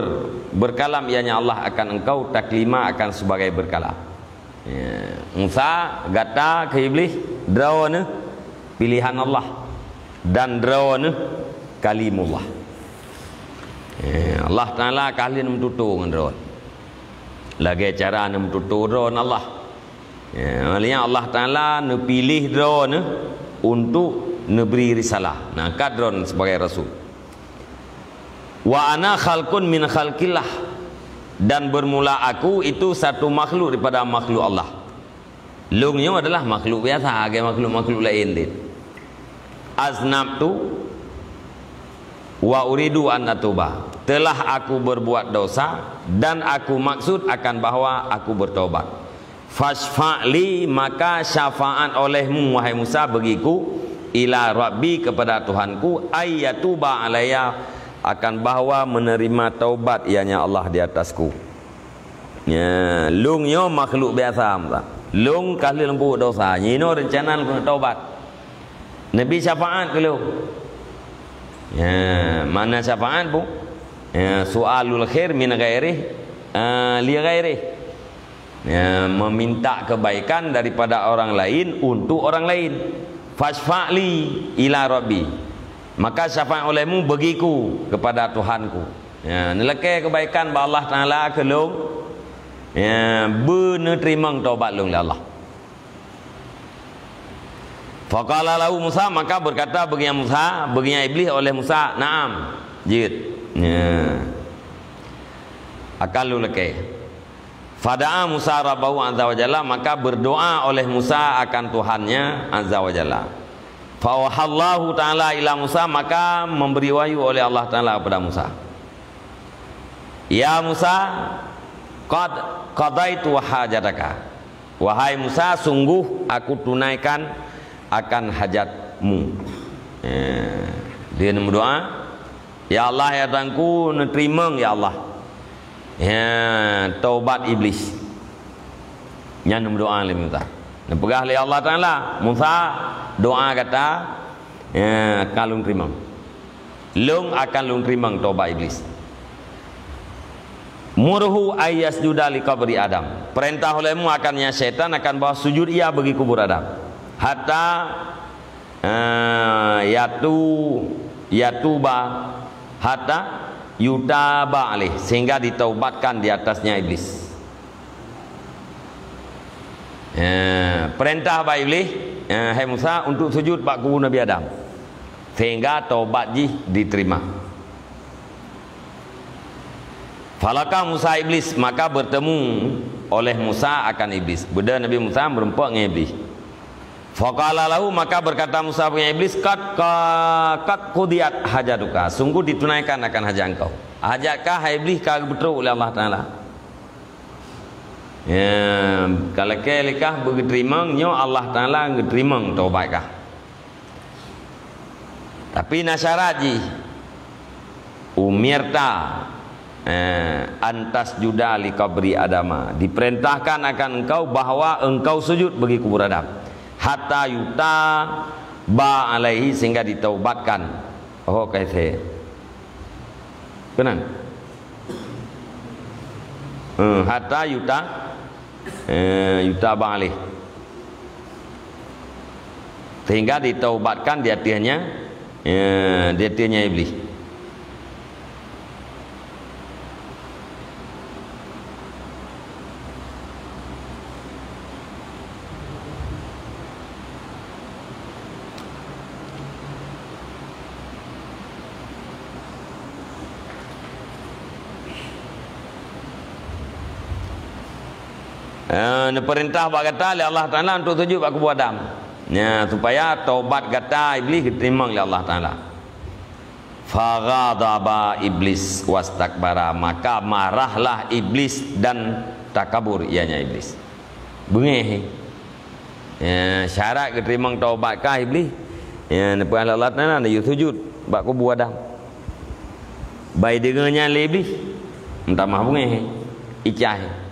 berkalam ianya Allah akan engkau, taklima, akan sebagai berkalam. Ya. Musa, gata keu Iblis, droeneuh pilihan Allah, dan droeneuh kalimullah. Ya, Allah Taala ka lheueh meututoe ngon droeneuh. Lagèe cara neumeututoe droeneuh Allah. Ya, maksudnya Allah Taala neupiléh droeneuh untuk neubri risalah. Nah, ka droeneuh sebagai rasul. Wa ana khalqun min khalqillah. Dan bermula aku itu satu makhluk daripada makhluk Allah. Lôn nyoe adalah makhluk biasa, lagèe makhluk-makhluk laén deh. Aznabtu wa uridu an atuba. Telah aku berbuat dosa dan aku maksud akan bahwa aku bertobat. Fasyfa' li, maka syafaat olehmu, wahai Musa, bagiku, ila Rabbi, kepada Tuhanku, ayyatuba alayya, akan bahwa menerima taubat ianya Allah di atasku. Ya, lôn nyoe makhluk biasa, Musa. Lôn ka lheueh lôn peubuet dosa, jinoe reuncana lôn keuneuk taubat. Neubri syafaat keu lôn. Ya, makna syafaat pun, ya, su'alul khair min ghairih, eh, li ghairih. Ya, meminta kebaikan daripada orang lain untuk orang lain. "Fasyfa' li ila Rabbi." Maka syafaat olehmu bagiku kepada Tuhanku. Ya, neulakée keubaikan bak Allah Taala keu lôn. Ya, beuneuteurimong tobat lôn lé Allah. Faqala lahu Musa, maka berkata baginyan Musa, baginyan Iblis oleh Musa, "Na'am, jeuet." Ya. Akan lôn lakée. Fada'a Musa Rabbahu Azza wa Jalla, maka berdoa oleh Musa akan Tuhannya Azza wa Jalla. Fa'auhallahu Ta'ala ila Musa, maka memberi wahyu oleh Allah Taala kepada Musa. "Ya Musa, qad qadaitu hajataka." Wahai Musa, sungguh aku tunaikan akan hajatmu. Eh, dia meudoa, "Ya Allah, ya Tuhanku, neuteurimong, ya Allah, ya, taubat Iblis." Nyan meudoa lé Musa. Neupeugah lé Allah Taala, "Musa, doa gata, ya, ka lôn teurimong. Lôn akan lôn teurimong taubat Iblis." "Murhu ayyasjuda li qabri Adam." Perintah olehmu akan nyan syaitan akan bahwa sujud ia bagi kubur Adam. Hatta, eh, yatu, yatuba, hatta yutaba alaih, sehingga ditaubatkan di atasnya Iblis. Eh, perintah bak Iblis, eh, "Hai Musa, untuk sujud bak kubu Nabi Adam, sehingga taubat jih diterima." Falaqa Musa Iblis, maka bertemu oleh Musa akan Iblis. Beda Nabi Musa meureumpok ngon Iblis. Faqala lahu, maka berkata Musa dengan Iblis, "Qad, qad, qad qudiyat hajatuka." Sungguh ditunaikan akan hajat engkau. Hajat kah, hai Iblis, ka geutrok oleh Allah Taala. Ya, ka lakée lé kah beugeuteurimong, nyoe Allah Taala geuteurimong taubat kah. Tapi na syarat jih. "Umirta, eh, antas juda li qabri Adama." Diperintahkan akan engkau bahwa engkau sujud bagi kubur Adam. "Hatta yuta ba alaihi," sehingga ditaubatkan. Oh, kaise. Keunan. Eh, hatta yuta, eh, yuta ba alaihi. Sehingga ditaubatkan di ateuehnya, eh, di ateuehnya Iblis. Eh, neupeurintah bak gata lé Allah Taala untuk sujud bak kubu Adam. Nya, supaya taubat gata Iblis geuteurimong lé Allah Taala. Faghadaba Iblis wastakbara, maka marahlah Iblis dan takabur ianya Iblis. Beungéh. Ya, syarat geuteurimong taubat kah Iblis. Ya, neupeugah lé Allah Taala, "Yue sujud bak kubu Adam." Bai deungoe nyan lé Iblis, meutamah beungéh, icah.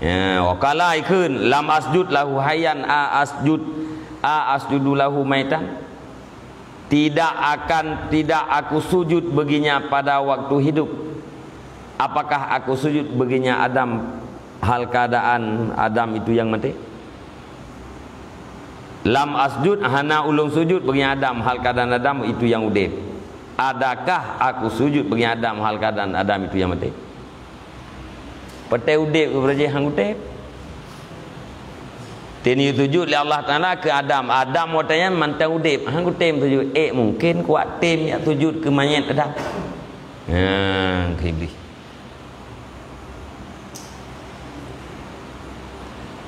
Ya, wa qala ikheun, "Lam asjud lahu hayyan, a asjud, a asjudu lahu maitan?" Tidak akan, tidak aku sujud baginya pada waktu hidup. Apakah aku sujud baginya Adam hal keadaan Adam itu yang mati? Lam asjud, hana ulôn sujud baginya Adam hal keadaan Adam itu yang udeb. Adakah aku sujud baginya Adam hal keadaan Adam itu yang mati? Watée udeb keu beurajih han kutem. Teuh neusujud lé Allah Taala keu Adam. Adam watée nyan mantong udeb, han kutem sujud. Eh, mungken kutem jak sujud keu manyét Adam. Haa, keu Iblih.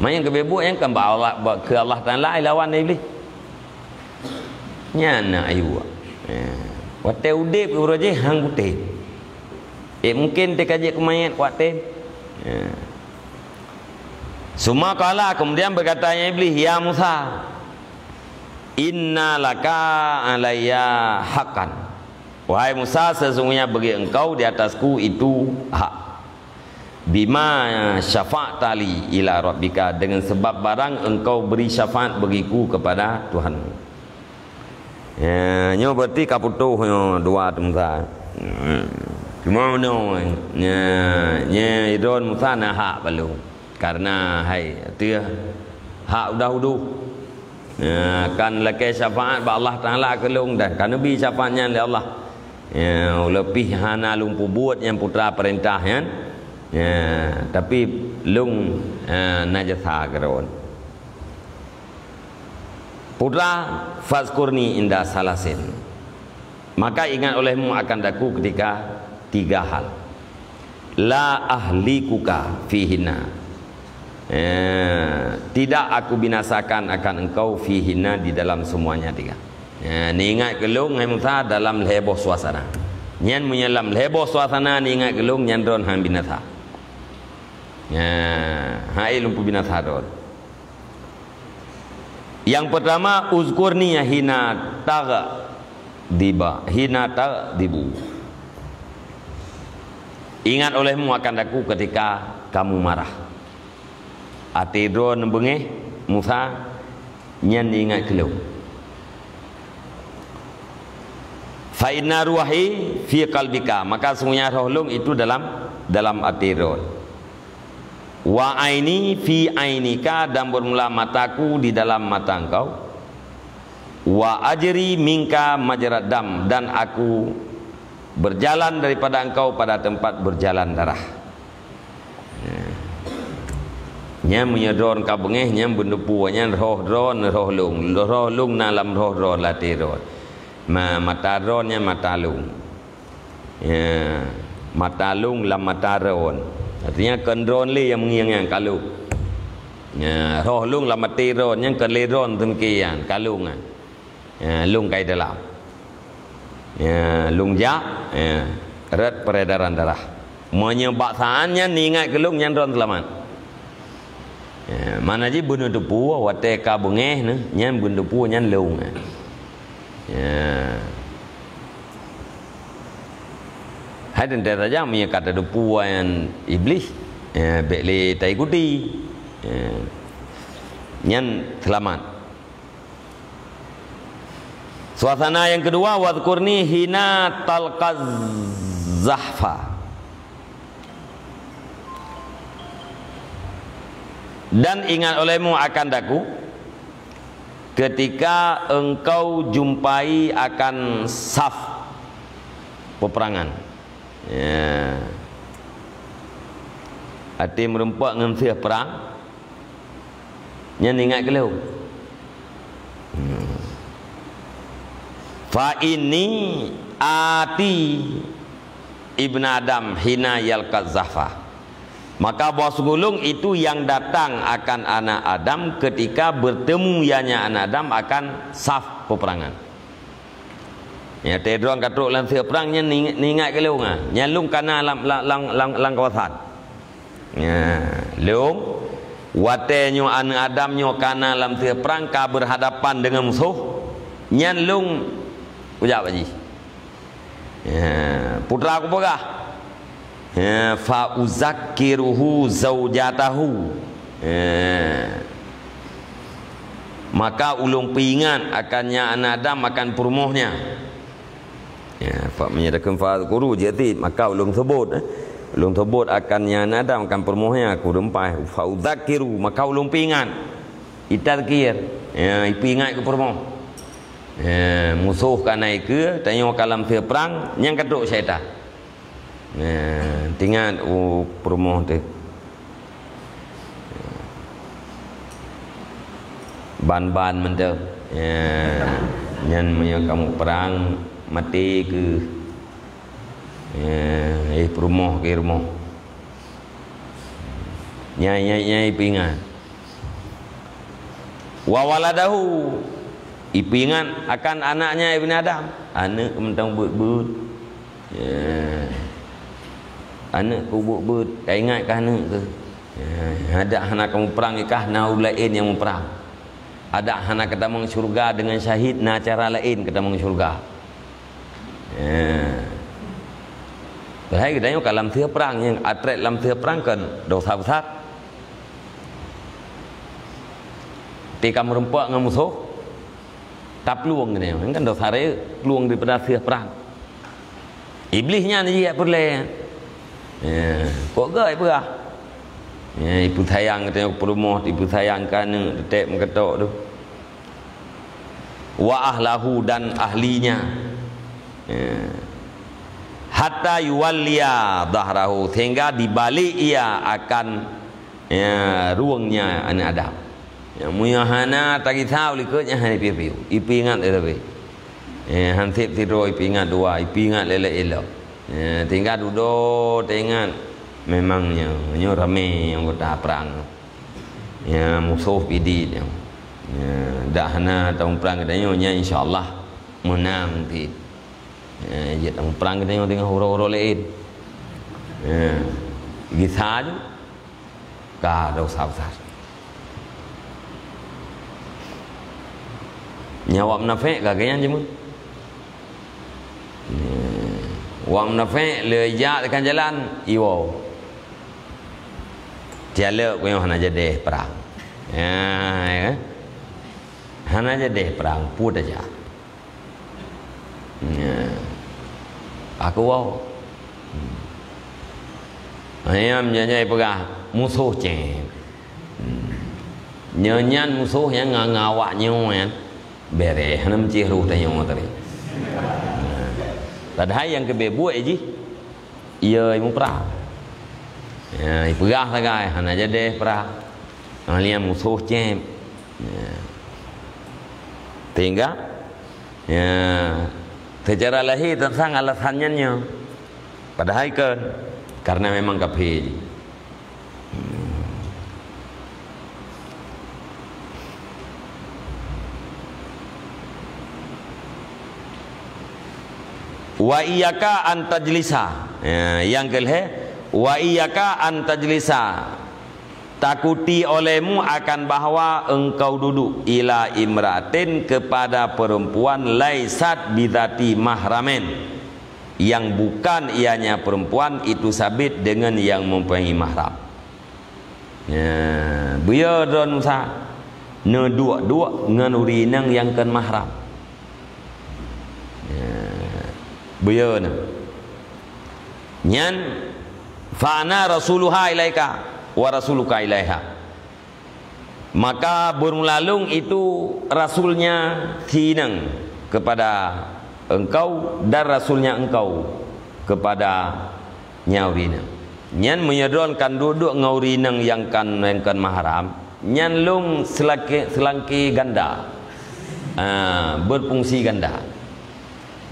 Manyét keu beubuet nyang kan bak Allah, bak keu Allah Taala ai lawan Iblih. Nyan na ayue. Eh, watée udeb keu beurajih han kutem. Eh, mungken teuka jeuet keu manyét kutem. Eh. Summa qala, kemudian berkata Iblih, "Ya Musa, inna laka alayya haqqan." Wahai Musa, sesungguhnya bagi engkau di atasku itu hak. "Bima syafa'ta li ila rabbika," dengan sebab barang engkau beri syafaat bagiku kepada Tuhanmu. Ya, nyoe berarti ka putôh nyoe dua teumeusa. Cuma meunoe, nya, nya idon Musa na hak balong. Karena hai, teuh hak udah udoh. Ya, kan lakée syafaat bak Allah Taala keu lôn dan ka neubi syafaat nyan lé Allah. Ya, leupih hana lôn peubuet nyang putra peurintah nyan. Ya, tapi lôn, ya, na jasa keu droen. Putra, fazkurni inda salasin. Maka ingat olehmu akan daku ketika tiga hal. La ahlikuka fihinna. Eh, tidak aku binasakan akan engkau fihinna di dalam semuanya tiga. Eh, niingat keu lôn, hai Musa, dalam lhée boh suasana. Nyan meunyoe lam lhée boh suasana niingat keu lôn, nyan droen han binasa. Eh, hai lôn peubinasa droen. Yang pertama, uzkurni hina taghdiba, hina taghdibu. Ingat olehmu akan daku ketika kamu marah. Até droen beungéh Musa, nyan ingat keu lôn. Fa inna ruhi fi qalbika, maka sungguhnya roh lôn itu dalam, dalam até droen. Wa aini fi ainika, dan bermula mataku di dalam mata engkau. Wa ajri minka majrad dam, dan aku berjalan daripada engkau pada tempat berjalan darah. Nyan meunyoe droen ka beungéh, nyan beuneupeue, nyan roh droen, roh lôn. Roh lôn na lam roh droen, lam até droen. Ma-, mata droen nyan mata lôn. Ya, mata lôn lam mata droen. Artinya kon droen lé nyang meungieng nyan, ka lôn. Ya, roh lôn lam até droen, nyan kon lé droen teumikian, ka lôn nyan. Ya, lôn kai dalam. Ya, lôn jak, ya, rot peredaran darah. Meunyoe bak saat nyan niingat keu lôn, nyan droen seulamat. Ya, mana jih beuneuteupeu watée ka beungéh nyan, nyan beuneuteupeu nyan lôn. Ya. Hai teuntée saja meunyoe ka teuteupeu nyan Iblih, ya, bék lé taikuti. Ya. Nyan seulamat. Suasana yang kedua, wadhkurni hina talqaz zahfa. Dan ingat olehmu akan daku ketika engkau jumpai akan saf peperangan. Ya. Até meureumpok ngon seuh prang. Nyan ingat keu lôn. Hmm. Fa inni ati ibna Adam hina yalqa zahfa. Maka bahwa sungguh lôn itu yang datang akan anak Adam ketika bertemu ianya anak Adam akan saf peperangan. Ya, teuh droen ka trok lam seuh prang nyan ning-, ningat keu lôn, ah. Nyan lôn kana lam, lam, lam, lam, lam kawasan. Ya, lôn, watée nyoe aneuk Adam nyoe kana lam seuh prang ka berhadapan dengan musoh, nyan lôn kujak bak jih. Ya, putra kupeugah, ya, fa uzakkiruhu zaujatahu. Ya. Maka ulôn peuingat akan nyan aneuk Adam akan peurumohnya. Ya, fa meunyoe takheun fa uzakkiru, jadi maka ulôn sebut, eh. Ulôn sebut akan nyan aneuk Adam akan peurumohnya, aku reumpai, fa uzakkiru, maka ulôn peuingat. Itazkir, ya, ipeuingat keu peurumoh. Ya, musoh ka na ikeue, tanyoe ka lam seuh prang, nyan ka trok syaitan. Nah, teuingat, oh, peurumoh teuh. Ban-ban mantong. Ya, nyan meunyoe kamoe prang, maté keuh. Ya, eh, peurumoh keu rumoh. Nyai, nyai, nyai peuingat. Wa waladahu, ipeuingat akan anaknya Ibn Adam. Aneuk mantong beuet-beuet. Ya. Aneuk keuh beuet-beuet, taingat keu aneuk keuh. Ya. Adak hana kamoe prang kah na ureueng laén nyang muprang. Adak hana katamong syeuruga deungon syahid, na cara laén katamong syeuruga. Ya. Padahai geutanyoe ka lam seuh prang, nyang atrét lam seuh prang kon dosa besar. Tika meurumpok ngon musoh, taplueng geutanyoe, kan dosa rayeuk, plueng daripada seuh prang. Iblih nyan jijak peureulée. Ya, kok gét ipeugah. Ya, ipeusayang geutanyoe peurumoh, ipeusayang keu aneuk, teutek meuketok tu. wa ahlahu, dan ahlinya. Ya. Hatta yuwalliya dhahrahu, sehingga dibalik ia akan, ya, ruengnya aneuk Adam. Ya, meunyoe hana tagisa u likot nyan hana piôh-piôh. Ipeuingat lé sabe. Ya, han sép sidroe ipeuingat dua, ipeuingat lé-lé ilok. Ya, tinggai dudoe teuingat. Memang nyoe, nyoe ramé anggota prang. Ya, musoh pidit nyoe. Ya, dak hana tamuprang geutanyoe, nyan insya Allah meunang ti. Ya, jeuet tamuprang geutanyoe deungon uroe-uroe laén. Ya, gisa ju. Ka dosa besar. Nyan awak munafék ka geuyan cuma. Awak munafék le jak dekat jalan, iwoe. Tialek ku nyoe hana jadeh perang. Ya, ya kan? Hana jadeh perang, pue tajak. Ya. Aku wow. Hmm. Ayam nyanyi peugah musoh cen. Hmm. Nyan musoh nyang nga-, ngawak nyoe kan. Bereh, hana meucih roh tanyoe tadi. Nah. Padahai nyang keubeue buet jih, iya imu prang. Ya, ipeugah sagai, hana jadeh prang. Ahlian musoh cen. Ya. Sehingga, ya, secara lahir teuntang alasan nyan nyoe. Padahai kan, karena memang kafé jih. Wa iyyaka an tajlisa. Ya, nyang keulhée, wa iyyaka an tajlisa. Takuti olehmu akan bahwa engkau duduk ila imra'atin kepada perempuan laisat bidzati mahramin. Yang bukan ianya perempuan itu sabit dengan yang mempunyai mahram. Ya, buyö droe Musa neuduek-duek ngon ureueng inong nyang kon mahram. Ya, buyö na. Nyan fa ana rasuluha ilaika wa rasuluka ilaiha. Maka bermula lôn itu rasulnya si inong kepada engkau dan rasulnya engkau kepada nya ureueng inong. Nyan meunyoe droe kan duek-duek ngon ureueng inong nyang kan, nyang kan mahram, nyan lôn seulangke-, seulangke ganda. Ah, berfungsi ganda.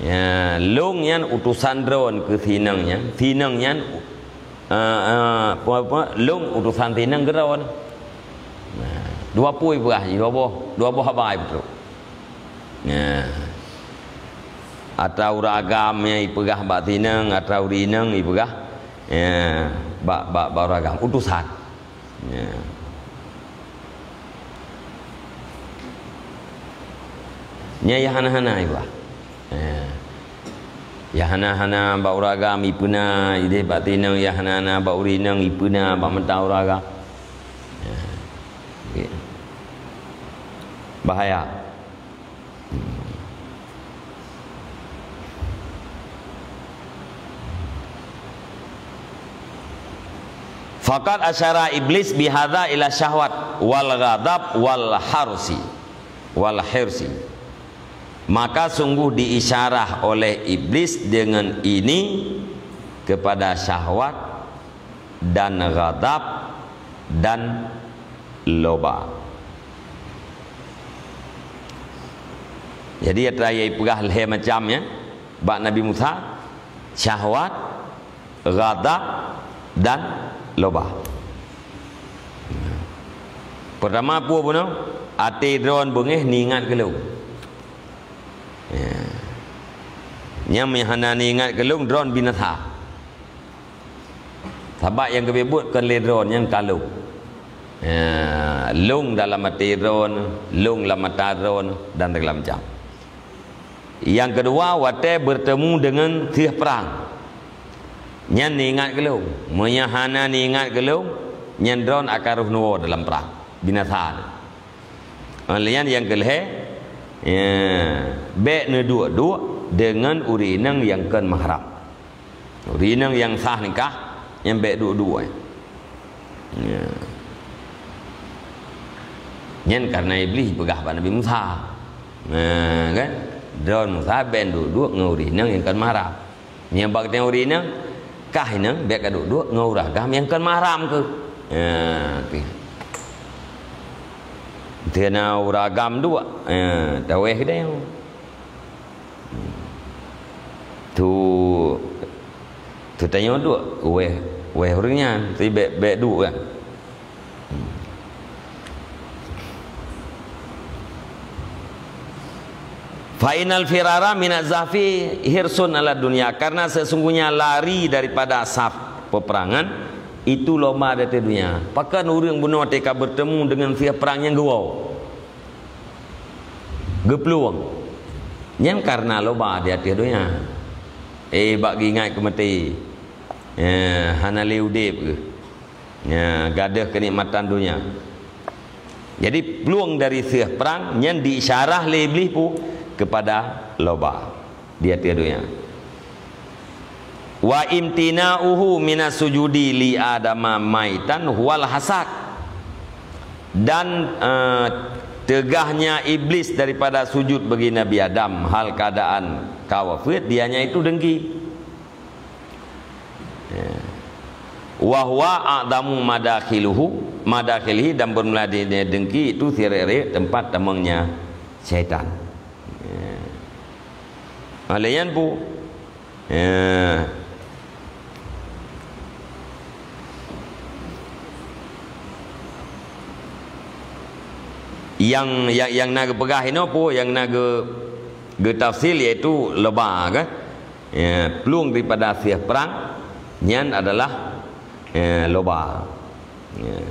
Ya, lôn nyan utosan droe keu si inong nyan. Si inong nyan, eh, eh, apa, apa, lôn utosan si inong keu droe. Nah, dua pui peugah jih, dua boh, dua boh haba ipeutreuk. Ya. Atra ureueng agam nyang ipeugah bak si inong, atra ureueng inong ipeugah, ya, bak, bak, bak ureueng agam. Utosan. Ya. Nyan nyang hana-hana iba. Ya. Nyang hana-hana bak ureueng agam ipeuna, ideh bak si inong, nyang hana-hana bak ureueng inong ipeuna bak mata ureueng agam. Ya. Okey. Bahaya. Faqad asyara Iblis bihadza ila syahwat wal ghadab wal harsi, wal hirsi. Maka sungguh diisyarah oleh Iblis dengan ini kepada syahwat dan ghadab dan loba. Jadi, atra nyang ipeugah lhée macam, ya, bak Nabi Musa, syahwat, ghadab, dan loba. Pertama, peue bunoe? Até droe beungéh neuingat keu lôn. Ya. Nyang meuhana neuingat keu lôn, droe binasa. Sabab nyang geubeuet kon lé droe nyang ka lôn. Ya, lôn dalam até droe, lôn lam mata droe, dan segala macam. Nyang keudua, watée beurtemu deungon teuh prang. Nyan neuingat keu lôn. Meunyoe hana neuingat keu lôn, nyan droe akan rôh neuwoe dalam prang. Binasa. Lheueh nyan nyang keulhée, ya, bék neuduek-duek deungon ureueng inong nyang kon mahram. Ureueng inong nyang sah nikah, nyan bék duek-duek. Ya. Nyan karena Iblih peugah bak Nabi Musa. Nah, kan? Droeneuh sabe duek-duek ngon ureueng inong nyang kon mahram. Nyang bak teuh ureueng inong, kah inong bèk ka duek-duek ngon ureueng agam nyang kon mahram keuh. Nah, tu. Teuh na ureueng agam duek, eh, taweh keudeh. Tu, tu tanyoe duek, weh, weh ureueng nyan, tu bèk, bèk duek kan. Fa innal firara minaz zahfi hirsun ala dunya, karena sesungguhnya lari daripada saf peperangan itu lomba di ateueh dunia. Pakon ureueng bunoe teuka bertemu dengan siah prang nyang geuwoe, geuplueng. Nyan karena lomba di ateueh dunia. Eh, bak geuingat keu maté. Eh, hana lé udeb keuh. Ya, gadôh keunikmatan dunia. Jadi, plueng dari siah prang nyan diisyarah lé Iblih pu kepada lomba di ateueh dunia. Wa imtina'uhu minas sujudi li Adama maitan huwal hasad. Dan, eh, teugahnya Iblis daripada sujud bagi Nabi Adam hal keadaan ka wafeuet, dianya itu dengki. Ya. Wa huwa a'zamu madakhiluhu, madakhilihi, dan bermula di, di dengki itu sirek-rek tempat tamongnya syaitan. Ya. Oleh nyan pu, ya. Yang, yang, yang na geupeugah inoe pu, yang na geu-, geutafsir yaitu lomba kan. Ya, plueng daripada siah prang nyan adalah, ya, lomba. Ya.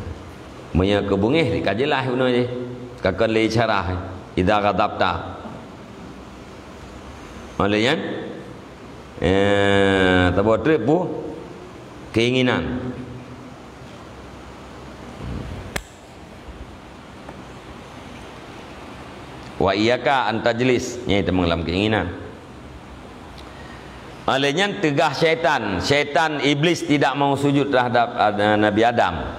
Meunyoe keu beungéh ka jeulaih bunoe jih. Ka kon lé isyarah, idza ghadabta. Oleh nyan, ya, saboh treuk pu keinginan. Wa iyyaka an tajlis, nyan teuma lam keinginan. Oleh nyan teugah syaitan, syaitan Iblis tidak mau sujud terhadap, ah, Nabi Adam.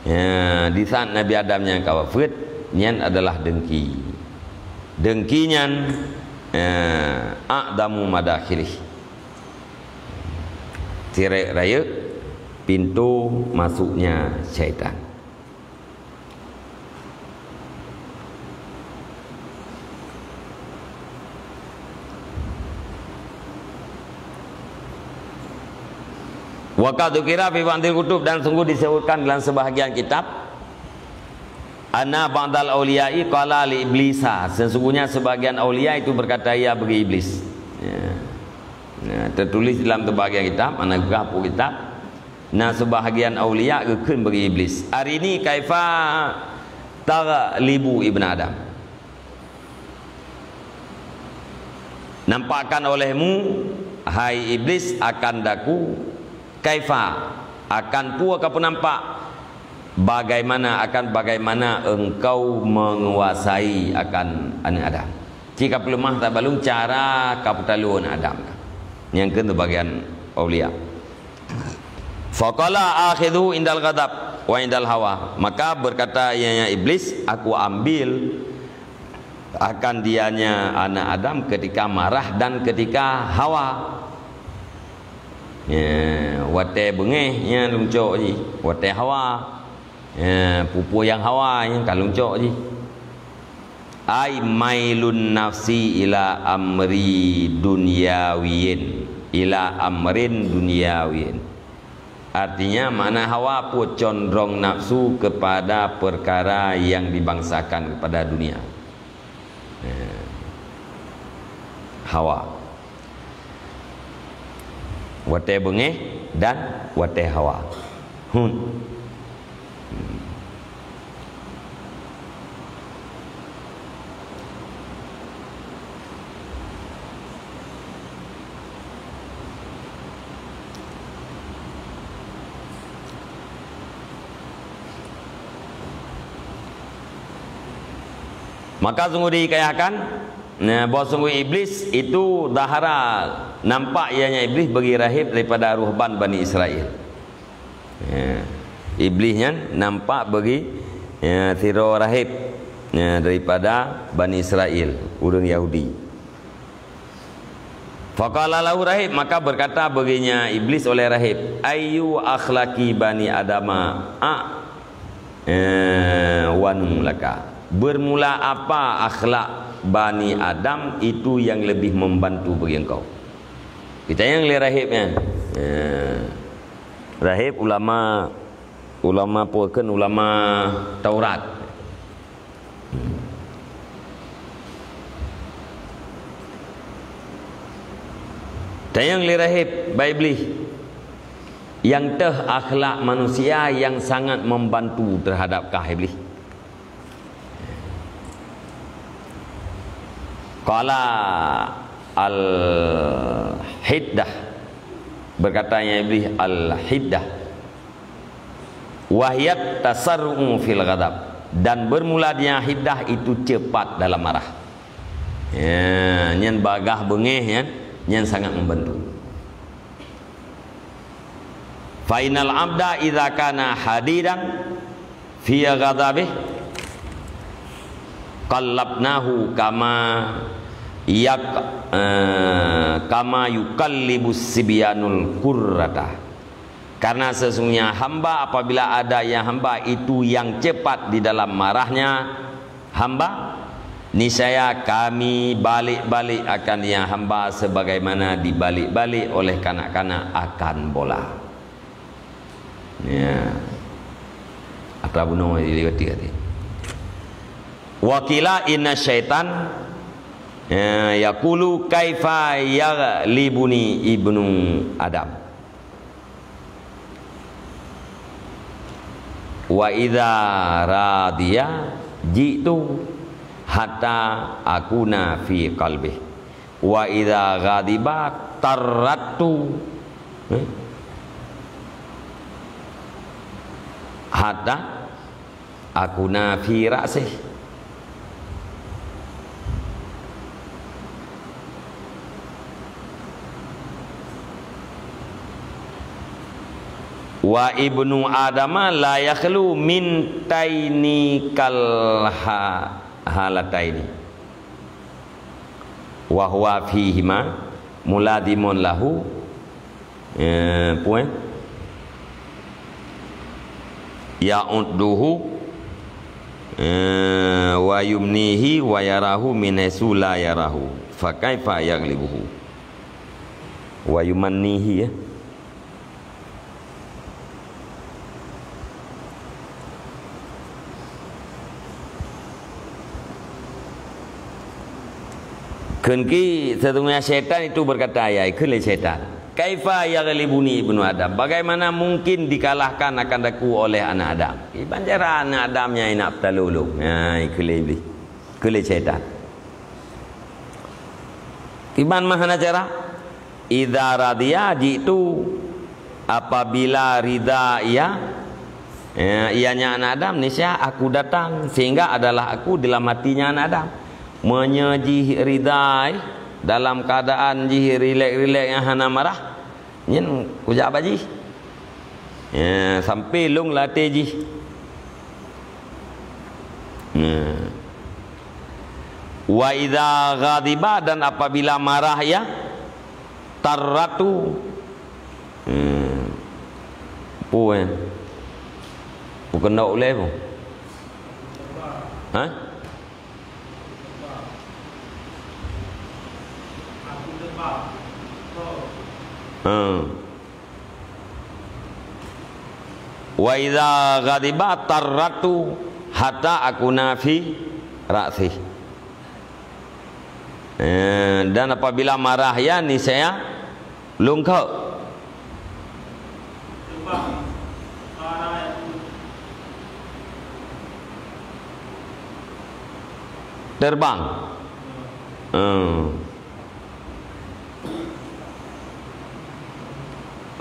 Ya, di saat Nabi Adam nyan ka wafeuet, nyan adalah dengki. Dengki nyan, ya, a'zamu madakhilih. Sirek-rayek pintu masuknya syaitan. Wa qad dzukira fi ba'dil kutub, dan sungguh disebutkan dalam sebahagian kitab, anna ba'dal auliya'i qala li iblisa, sesungguhnya sebahagian aulia itu berkata ya bagi iblis. Ya. Nah, tertulis dalam sebahagian kitab, hana geupeugah peue kitab, na sebahagian aulia geukheun bagi Iblis, "Arini kaifa taghlibu ibna Adam." Nampakkan olehmu, hai Iblis, akan daku, kaifa, akan peue ka peunampak, bagaimana, akan bagaimana engkau menguasai akan aneuëk Adam. Cit ka peuleumah tabalum cara ka peutalo aneuëk Adam. Nyang keu bagian aulia. Faqala akhidhu indal ghadab wa indal hawa. Maka berkata ianya Iblis, "Aku ambil akan dianya aneuëk Adam ketika marah dan ketika hawa." Ya, watée beungéh nyan lôn cok jih, watée hawa. Ya, peue-peue nyang hawa nyan ka lôn cok jih. Ai mailun nafsi ila amri dunyawiyin, ila amrin dunyawiyin. Artinya, makna hawa peue condrong nafsu kepada perkara yang dibangsakan kepada dunia. Ya. Hawa. Watée beungéh dan watée hawa. Hun. Maka sungguh dihikayahkan, nah, bahwa sungguh Iblis itu zahara, nampak ianya Iblis bagi rahib daripada ruhban Bani Israel. Ya. Iblis nyan nampak bagi, ya, sidroe rahib. Ya, daripada Bani Israel, ureuëng Yahudi. Faqala lahu rahib, maka berkata baginya Iblis oleh rahib, "Ayyu akhlaqi bani Adama a, eh, wanu laka?" Bermula apa akhlak Bani Adam itu yang lebih membantu bagi engkau? Kita yang lé rahib kan? Eh, rahib ulama, ulama apa kan, ulama Taurat. Tanyong lé rahib bak Iblih, nyang teuh akhlak manusia nyang sangat membantu terhadap kah Iblih? Qala al-hiddah. Berkatanya Iblih, al-hiddah. Wahyat tasarru'u fil ghadab, dan bermulanya hiddah itu cepat dalam marah. Ya, nyan bagah beungéh nyan, nyan sangat membantu. Fa innal abda idza kana hadidan fi ghadabih qallabnahu kama yak-, eh, kama yuqallibus sibyanul qurrata. Karena sesungguhnya hamba, apabila ada yang hamba itu yang cepat di dalam marahnya hamba, niscaya Kami balik-balik akan yang hamba sebagaimana dibalik-balik oleh kanak-kanak akan bola. Ya. Atra bunoe dilewati tadi. Wa qila inna syaitan, ya, yaqulu kaifa yaghlibuni ibnu Adam. Wa idza radiya ji'tu hatta akuna fi qalbih. Wa idza ghadiba tarrattu, eh, hatta akuna fi ra'sih. Wa ibnu Adama la yakhlu min taini kal ha-, halataini. Wa huwa fihima muladimun lahu, eh, puan, ya'udduhu, eh, wa yumnihi wa yarahu min haitsu la yarahu. Fa kaifa yaghlibuhu? Wa yumannihi, ya. Kheun ki sesungguhnya syaitan itu berkata, ya, kheun lé syaitan, "Kaifa yaghlibuni ibnu Adam? Bagaimana mungkin dikalahkan akan aku oleh anak Adam?" Iban cara anak Adam nyang inap talulung. Ya, kheun lé Iblih. Kheun lé syaitan. Iban mah hana cara. Idza radiya ji'tu, apabila ridha ia, ya, ianya anak Adam, niscaya aku datang, sehingga adalah aku dalam hatinya anak Adam. Meunyoe jih ridha, eh, dalam keadaan jih rilek-rilek nyang hana marah, nyan kujak bak jih. Ya, sampai lôn latée jih. Ya. Wa idza ghadiba, dan apabila marah ia, tarrattu. Hmm. Peue, eh? Peue keuneuk ulée peue? Hah? Hmm. Wa idza ghadiba tarrattu hatta akuna fi ra'sih. Eh, dan apabila marah ia, niscaya lôn kheuk. Terbang. Hmm.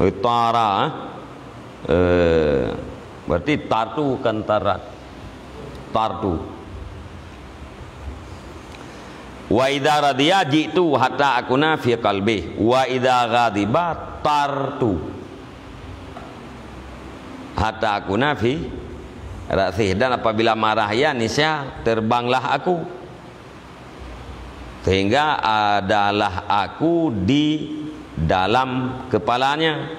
Eh, tara, eh. Eh, berarti tartu bukan tarat. Tartu. Wa idza radiya ji'tu hatta akuna fi qalbi. Wa idza ghadiba tartu hatta akuna fi Ra'sih, dan apabila marah ia, niscaya terbanglah aku. Sehingga adalah aku di dalam kepalanya.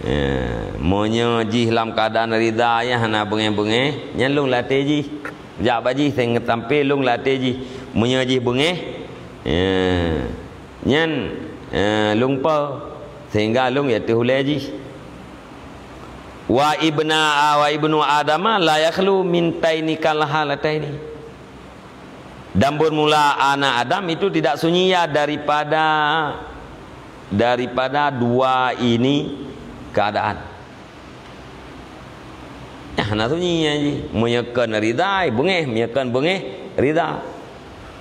Ya, meunyoe jih lam keuadaan rida, ya, hana beungéh-beungéh, nyan lôn lam até jih. Jak bak jih, sehingga sampai lôn lam até jih. Meunyoe jih beungéh, ya, nyan, ya, lôn po, sehingga lôn i ateueh ulée jih. Wa ibna, wa ibnu Adama la yakhlu min taini kal halataini. Dan bermula anak Adam itu tidak sunyi ia daripada, daripada dua ini keadaan. Ya, hana sunyi ia jih. Meunyoe kon rida, beungéh. Meunyoe kon beungéh, rida.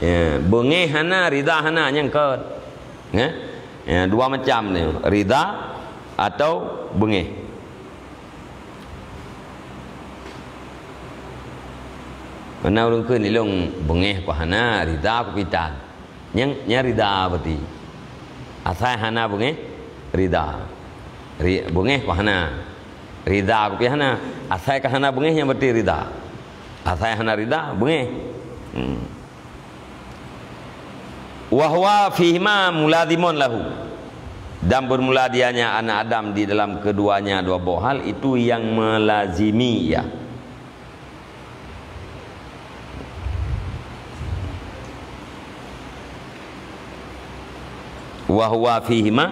Ya, beungéh hana, rida hana, nyan kon. Ya? Ya, dua macam ni, rida atau beungéh. Mana ureuëng kheun, ilôn beungéh ku hana, rida ku pih tan. Nyang, nyang rida berarti. Asai hana beungéh, rida. Ri-, beungéh ku hana. Rida ku pih hana. Asai ka hana beungéh, nyan berarti rida. Asai hana rida, beungéh. Hmm. Wa huwa fihima mulazimun lahu. Dan bermula dianya anak Adam di dalam keduanya dua boh hal itu yang melazimi ia. Wa huwa fihima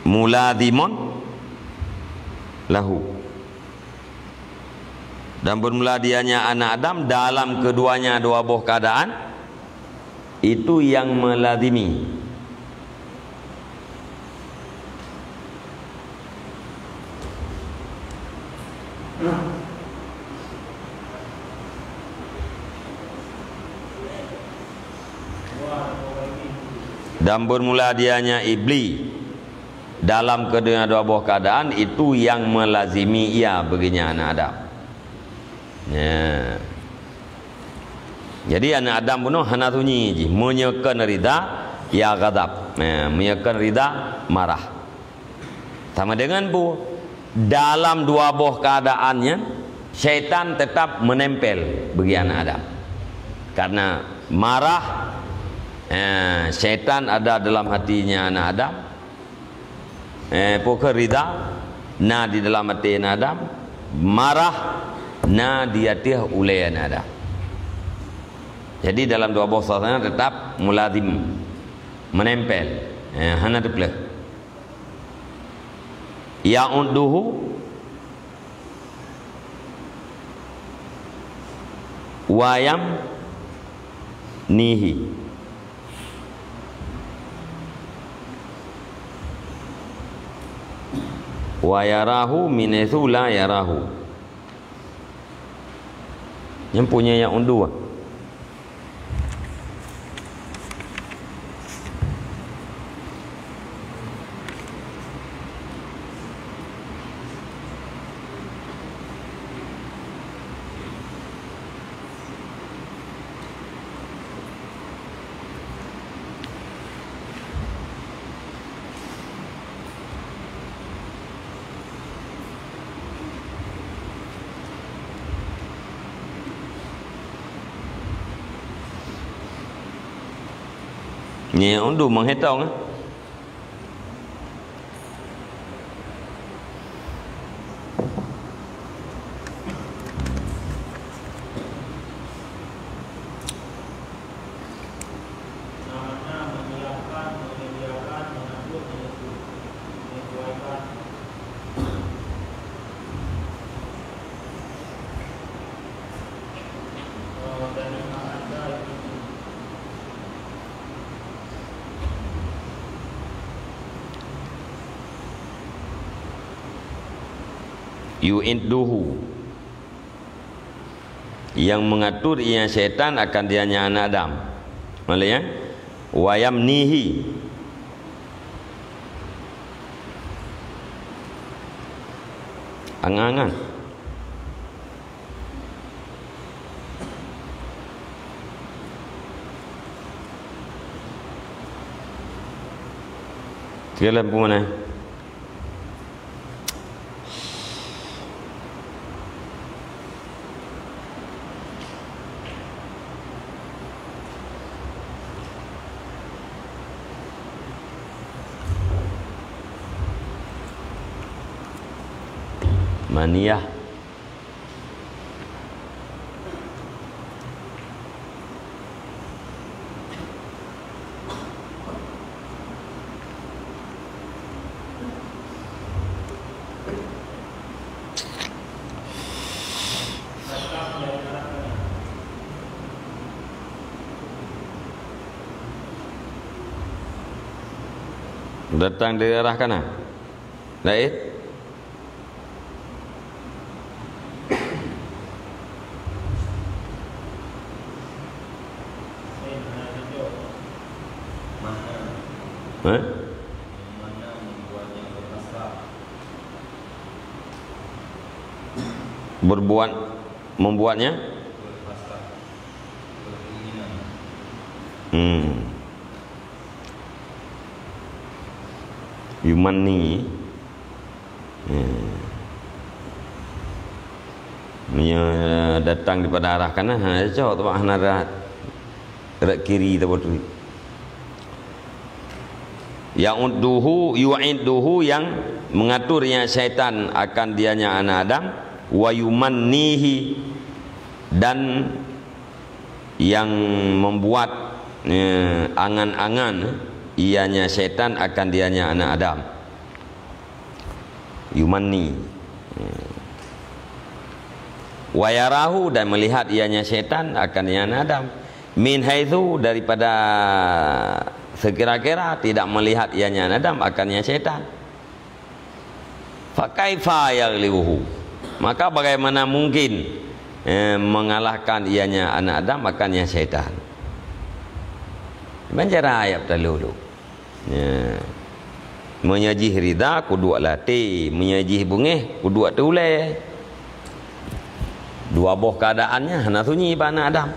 mulazimun lahu. Dan bermula dianya anak Adam dalam keduanya dua boh keadaan, itu yang melazimi. Dan bermula dianya Iblis dalam kedua boh keadaan, itu yang melazimi ia, beuginya anak Adam. Ya. Jadi, anak Adam bunoe hana sunyi jih. Meunyoe kon rida, ia ghadab. Ya, meunyoe kon rida, marah. Sama dengan bu, dalam dua boh keadaan nyan, syaitan tetap menempel bagi anak Adam. Karena marah, eh, syaitan ada dalam hatinya anak Adam. Eh, pokok rida na di dalam até anak Adam, marah na di ateueh ulée anak Adam. Jadi, dalam dua boh suasana tetap mulazim, menempel, eh, hana teupleuh. Ya'udduhu wa yamnihi. Wa yarahu min haitsu la yarahu. Nyan punya yang undua. Nyan undum meuhitong, eh. Yu'idduhu, yang mengatur ia syaitan akan dianya anak Adam. Malah ya? Wa yamnihi. Angan-angan. Sekalian peue makna? Maniyah. Datang dari arah kanan. Laén? Eh? Berbuat, membuatnya? Hmm. Yumanni. Hmm. Meunyoe datang daripada arah kanan, hana cocok, sebab hana rot, rot kiri atawa kiri. Ya'udduhu, yu'idduhu, yang mengaturnya syaitan akan dianya anak Adam, wa yumannihi, dan yang membuat, eh, angan-angan ianya syaitan akan dianya anak Adam. Yumanni. Eh. Wa yarahu, dan melihat ianya syaitan akan ianya anak Adam. Min haitsu, daripada sekira-kira, tidak melihat ianya anak Adam akan ianya syaitan. Fa kaifa yaghlibuhu? Maka bagaimana mungkin, eh, mengalahkan ianya anak Adam akan ianya syaitan? Ban cara ayat teuh lôn. Ya. Meunyoe jih rida, kuduek latée. Meunyoe jih beungéh, kuduek teuh ulée. Dua boh keadaannya hana sunyi bak anak Adam.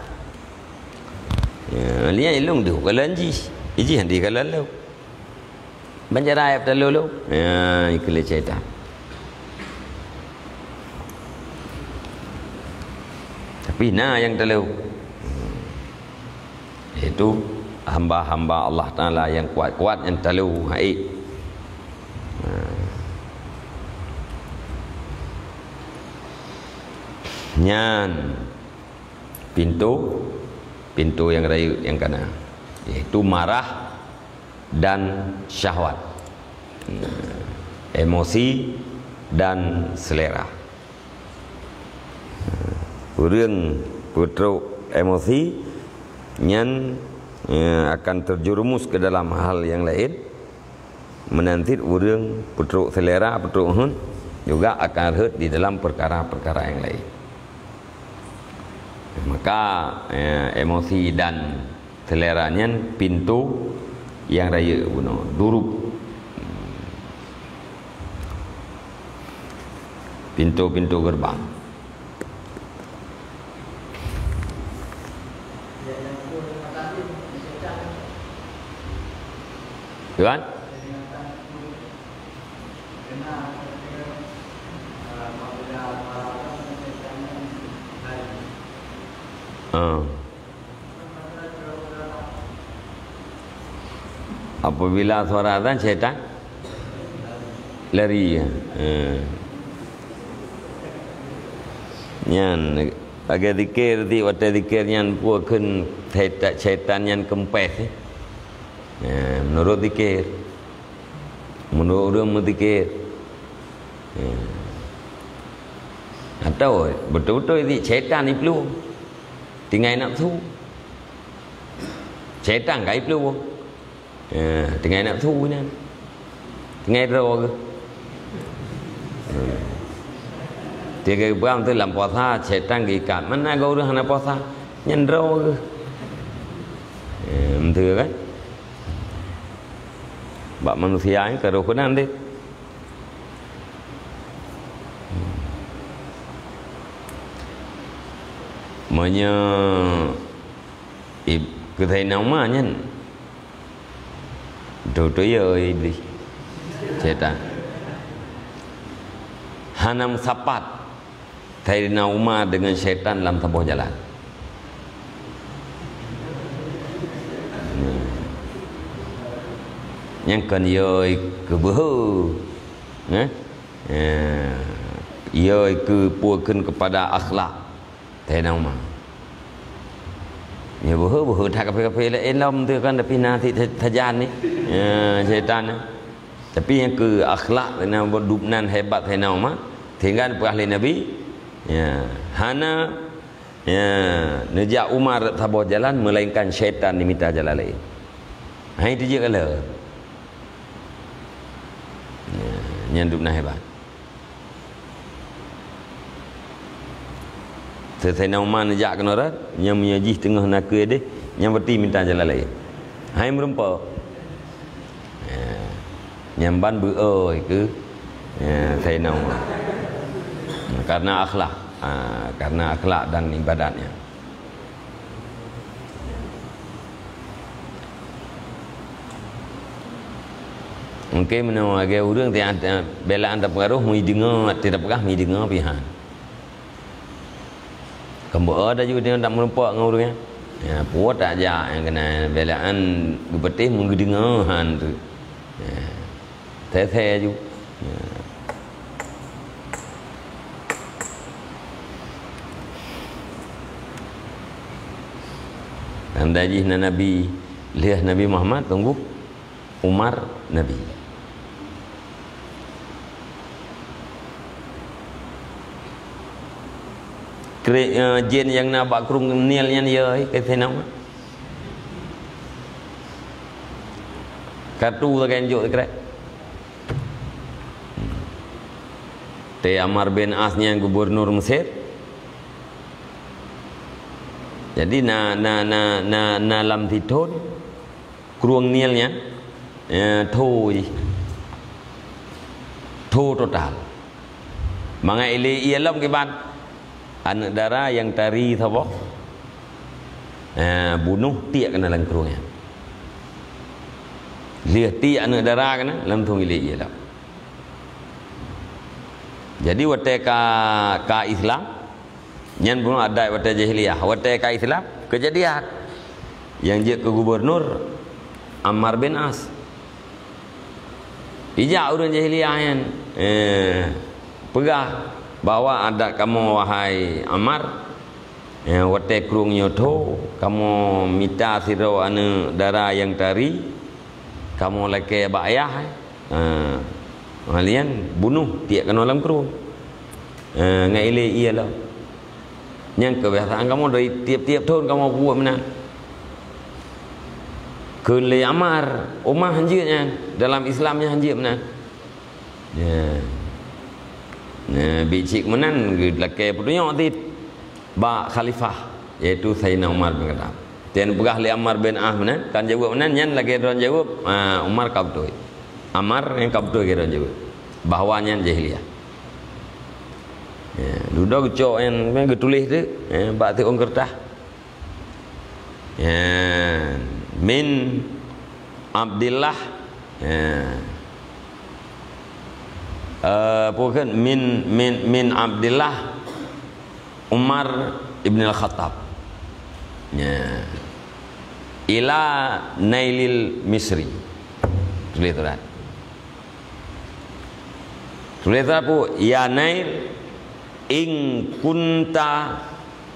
Ya, lian ilong deuh kalon jih. Ijih hana kalon lôn. Ban cara ayat teuh lôn. Ya, ikeu lé syaitan. Tapi na nyang teuh lôn. Yaitu hamba-hamba Allah Taala nyang kuat-kuat nyang teuh lôn hai. Nah. Nyan pintoe, pintoe nyang rayeuk nyang kana, yaitu marah dan syahwat. Nah, emosi dan selera. Ureuëng peutrok emosi nyan, eh, akan terjerumus ke dalam hal yang lain. Meunan cit ureuëng peutrok selera, peutrok heuet juga akan rhot di dalam perkara-perkara yang lain. Maka, eh, emosi dan selera nyan pintoe nyang rayeuk bunoe, durub. Pintoe-pintoe geurbang. Tuan? Ah. Apabila suara azan, syaitan lari. Ha. Nyan, lagée zikir, di watée zikir nyan pue kheun syaitan, syaitan nyan keumpéh. Ha, menurut zikir. Menurut ureuëng meuzikir. Ha. Atau beutôi-beutôi di syaitan iplueng. Tinggai nafsu. Syaitan ka iplueng. Eh, tinggai nafsu nyan. Tinggai droe geuh. Hmm. Tiga gram tu lam puasa, syaitan geuikat. Mana geu ureuëng hana puasa? Nyan droe geuh. Eh, beutôi kan? Bak manusia ni kerukunan deh. Meunyoe ib-, keu Saidina Umar nyan, beutôi-beutôi ya Iblih, syaitan. Hana meusapat Saidina Umar deungon syaitan lam saboh jalan. Nyang kon yoi keubeuhe. Eh? Eh, Iya, keu peue kheun keupada akhlak Saidina Umar. Ya, beuhe-beuhe that kaphé-kaphé laén lom tu kan, tapi na sit sajan ni. Ya, syaitan ni. Tapi nyang keu akhlak Saidina Umar, dubnan hebat Saidina Umar, sehingga neupeugah lé Nabi, ya, hana, ya, neujak Umar saboh jalan, melainkan syaitan jimita jalan laén. Hai tu jeuet kala. Ya, nyan dubnan hebat. Saidina Umar neujak keunoe rot, nyang meunyoe jih teungoh nakeuh deh, nyang berarti mita jalan laén. Hai meureumpok. Ya. Nyang ban beu-oi keu, ya, Saidina Umar. Karena akhlak. Ha, karena akhlak dan ibadatnya. Mungkin meunyoe lagèe ureueng ti-, belaan tapeungaroh, meudeungoe, tidak peugah meudeungoe pih han. Keumbeuet aju dia tak meureumpok ngon ureueng nyan. Ya, puwoe tak jak nyang keunan belaan geupeuteh meugeudeungoe han tu. Ya. Thèe-thèe aju. Ya. Tanda jih na Nabi, lheueh Nabi Muhammad, tunggu Umar Nabi. Krek, eh, jén nyang na bak krueng Nil nyan, ya, eh, keu Saidina Umar. Kartu sagai jok krek. Teu Ammar bin As nyan gubernur Mesir. Jadi na, na, na, na, na lam sithon krueng Nil nyan, eh, tho jih. Tho total. Mangat ilée ié lom kiban. Aneuëk dara nyang tari saboh, eh, bunoh tiek keunan lam krueng nyan. Lheueh tiek aneuëk dara keunan, langsong ilée ié lom. Jadi watée ka, ka Islam, nyan bunoh adat watée jahiliyah. Watée ka Islam, keujadian nyang jeuet keu gubernur Ammar bin As. Ijak ureuëng jahiliyah nyan, eh, peugah bahwa adat kamoe, wahai Ammar, eh, watée krueng nyoe tho, kamoe mita sidroe aneuëk dara nyang tari, kamoe lakée bak ayah, eh, malian bunoh tiek keunoe lam krueng. Eh, ngon ilée ié lom. Nyang keubiasaan kamoe dari tieb-tieb thon kamoe peubuet meunan. Kheun lé Ammar, Umar hanjeuet nyan, dalam Islam nyan hanjeuet meunan. Ya. Nah, bicik meunan geulakée peutunyok cit bak khalifah, yaitu Saidina Umar bin Khattab. Tian peugah lé Ammar bin Ah meunan, kan jaweueb meunan, nyan lagée droen jaweueb, ah, Umar ka beutôi. Ammar nyang ka beutôi lagée droen jaweueb. Bahwa nyan jahiliyah. Ya, dudoe geucok nyan, nyan geutuléh teuk, ya, bak teuôn keureutah. Ya, min Abdillah. Ya. Eh, bukan min, min, min Abdillah Umar ibn al-Khattab. Ya. Ila Nailil Misri. Tuléh tu dah. Tuléh tu apa? Ya Nail, in kunta,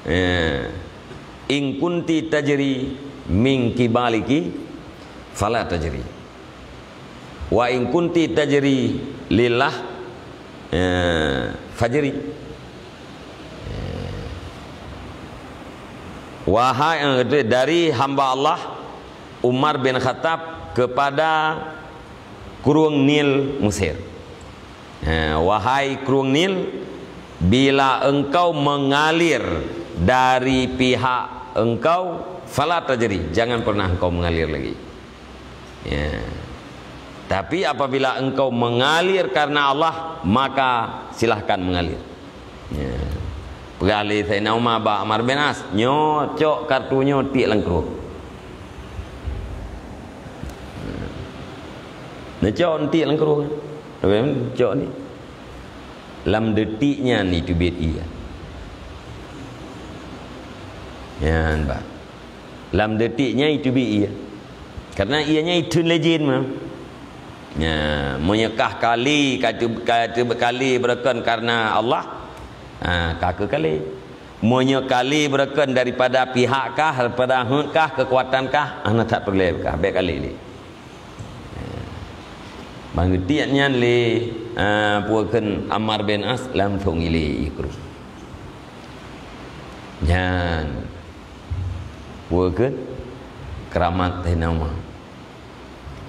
eh, in kunti tajri min kibaliki, fala tajri. Wa in kunti tajri lillah, eh, fajri. Eh. Wahai, eh, dari hamba Allah Umar bin Khattab kepada krueng Nil Mesir. Ha, wahai krueng Nil, bila engkau mengalir dari pihak engkau, fala tajri, jangan pernah engkau mengalir lagi. Ya. Tapi apabila engkau mengalir karena Allah, maka silahkan mengalir. Ya. Peugah lé Saidina Umar bak Amr bin As, "Nyoe cok kartu nyoe tiek lam krueng." Neucok tiek lam krueng. Cok ni. Lam detik nyan itu biet ié. Nyan bah. Lam detik nyan itu biet ié. Karena ié nyan itheun lé jén mah. Nya, meunyoe kah kali, ka teu-, ka teubiet kali beureukan kareuna Allah, ha, ka keu kali. Meunyoe kali beureukan daripada pihak kah, daripada heuet kah, keukuatan kah, hana that peureulée kah, bék kali lé. Ban geutiek nyan lé, ha, peue kheun Ammar bin As, langsong ilée keurueng. Nyan, peue kheun keramat teuh nama.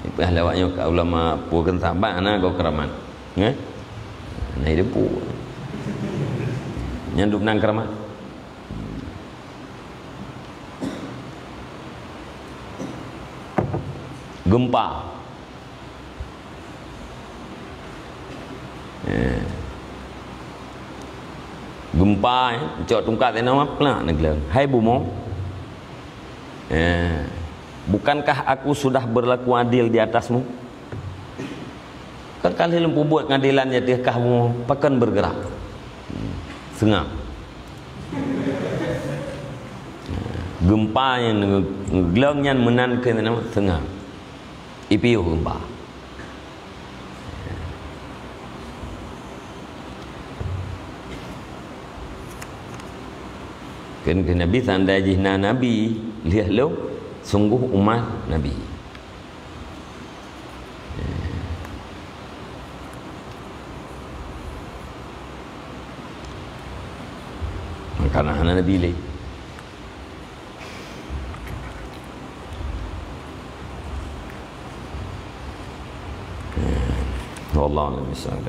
Ipeugah lé awak nyoe ka ulama peue kheun sahabat hana goe keuramat. Nggak? Nah, itu pu. Nyan dup nang keuramat. Gempa. Eh. Gempa, eh, cok tungkat teuh nama plak neugleng. Hai bumoe. Eh. Bukankah aku sudah berlaku adil di atasmu? Kan ka lheueh lôn peubuet pengadilan di ateueh kah bumoe, pakon bergerak? Seungab. Gempa nyang neugleng nyan meunan keuh nama seungab. Ipiôh gempa. Kheun keu Nabi, seundai jih na Nabi lheueh lôn, sungguh umat Nabi. Maka na hana Nabi lé. Wallahu a'lam bishawab.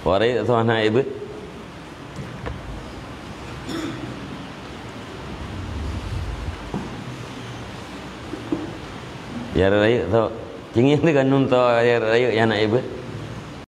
Warék atau hana ibeuet? Ya rayeuk tho. Cinggieng teuka nun tho ya rayeuk nyang hana ibeuet.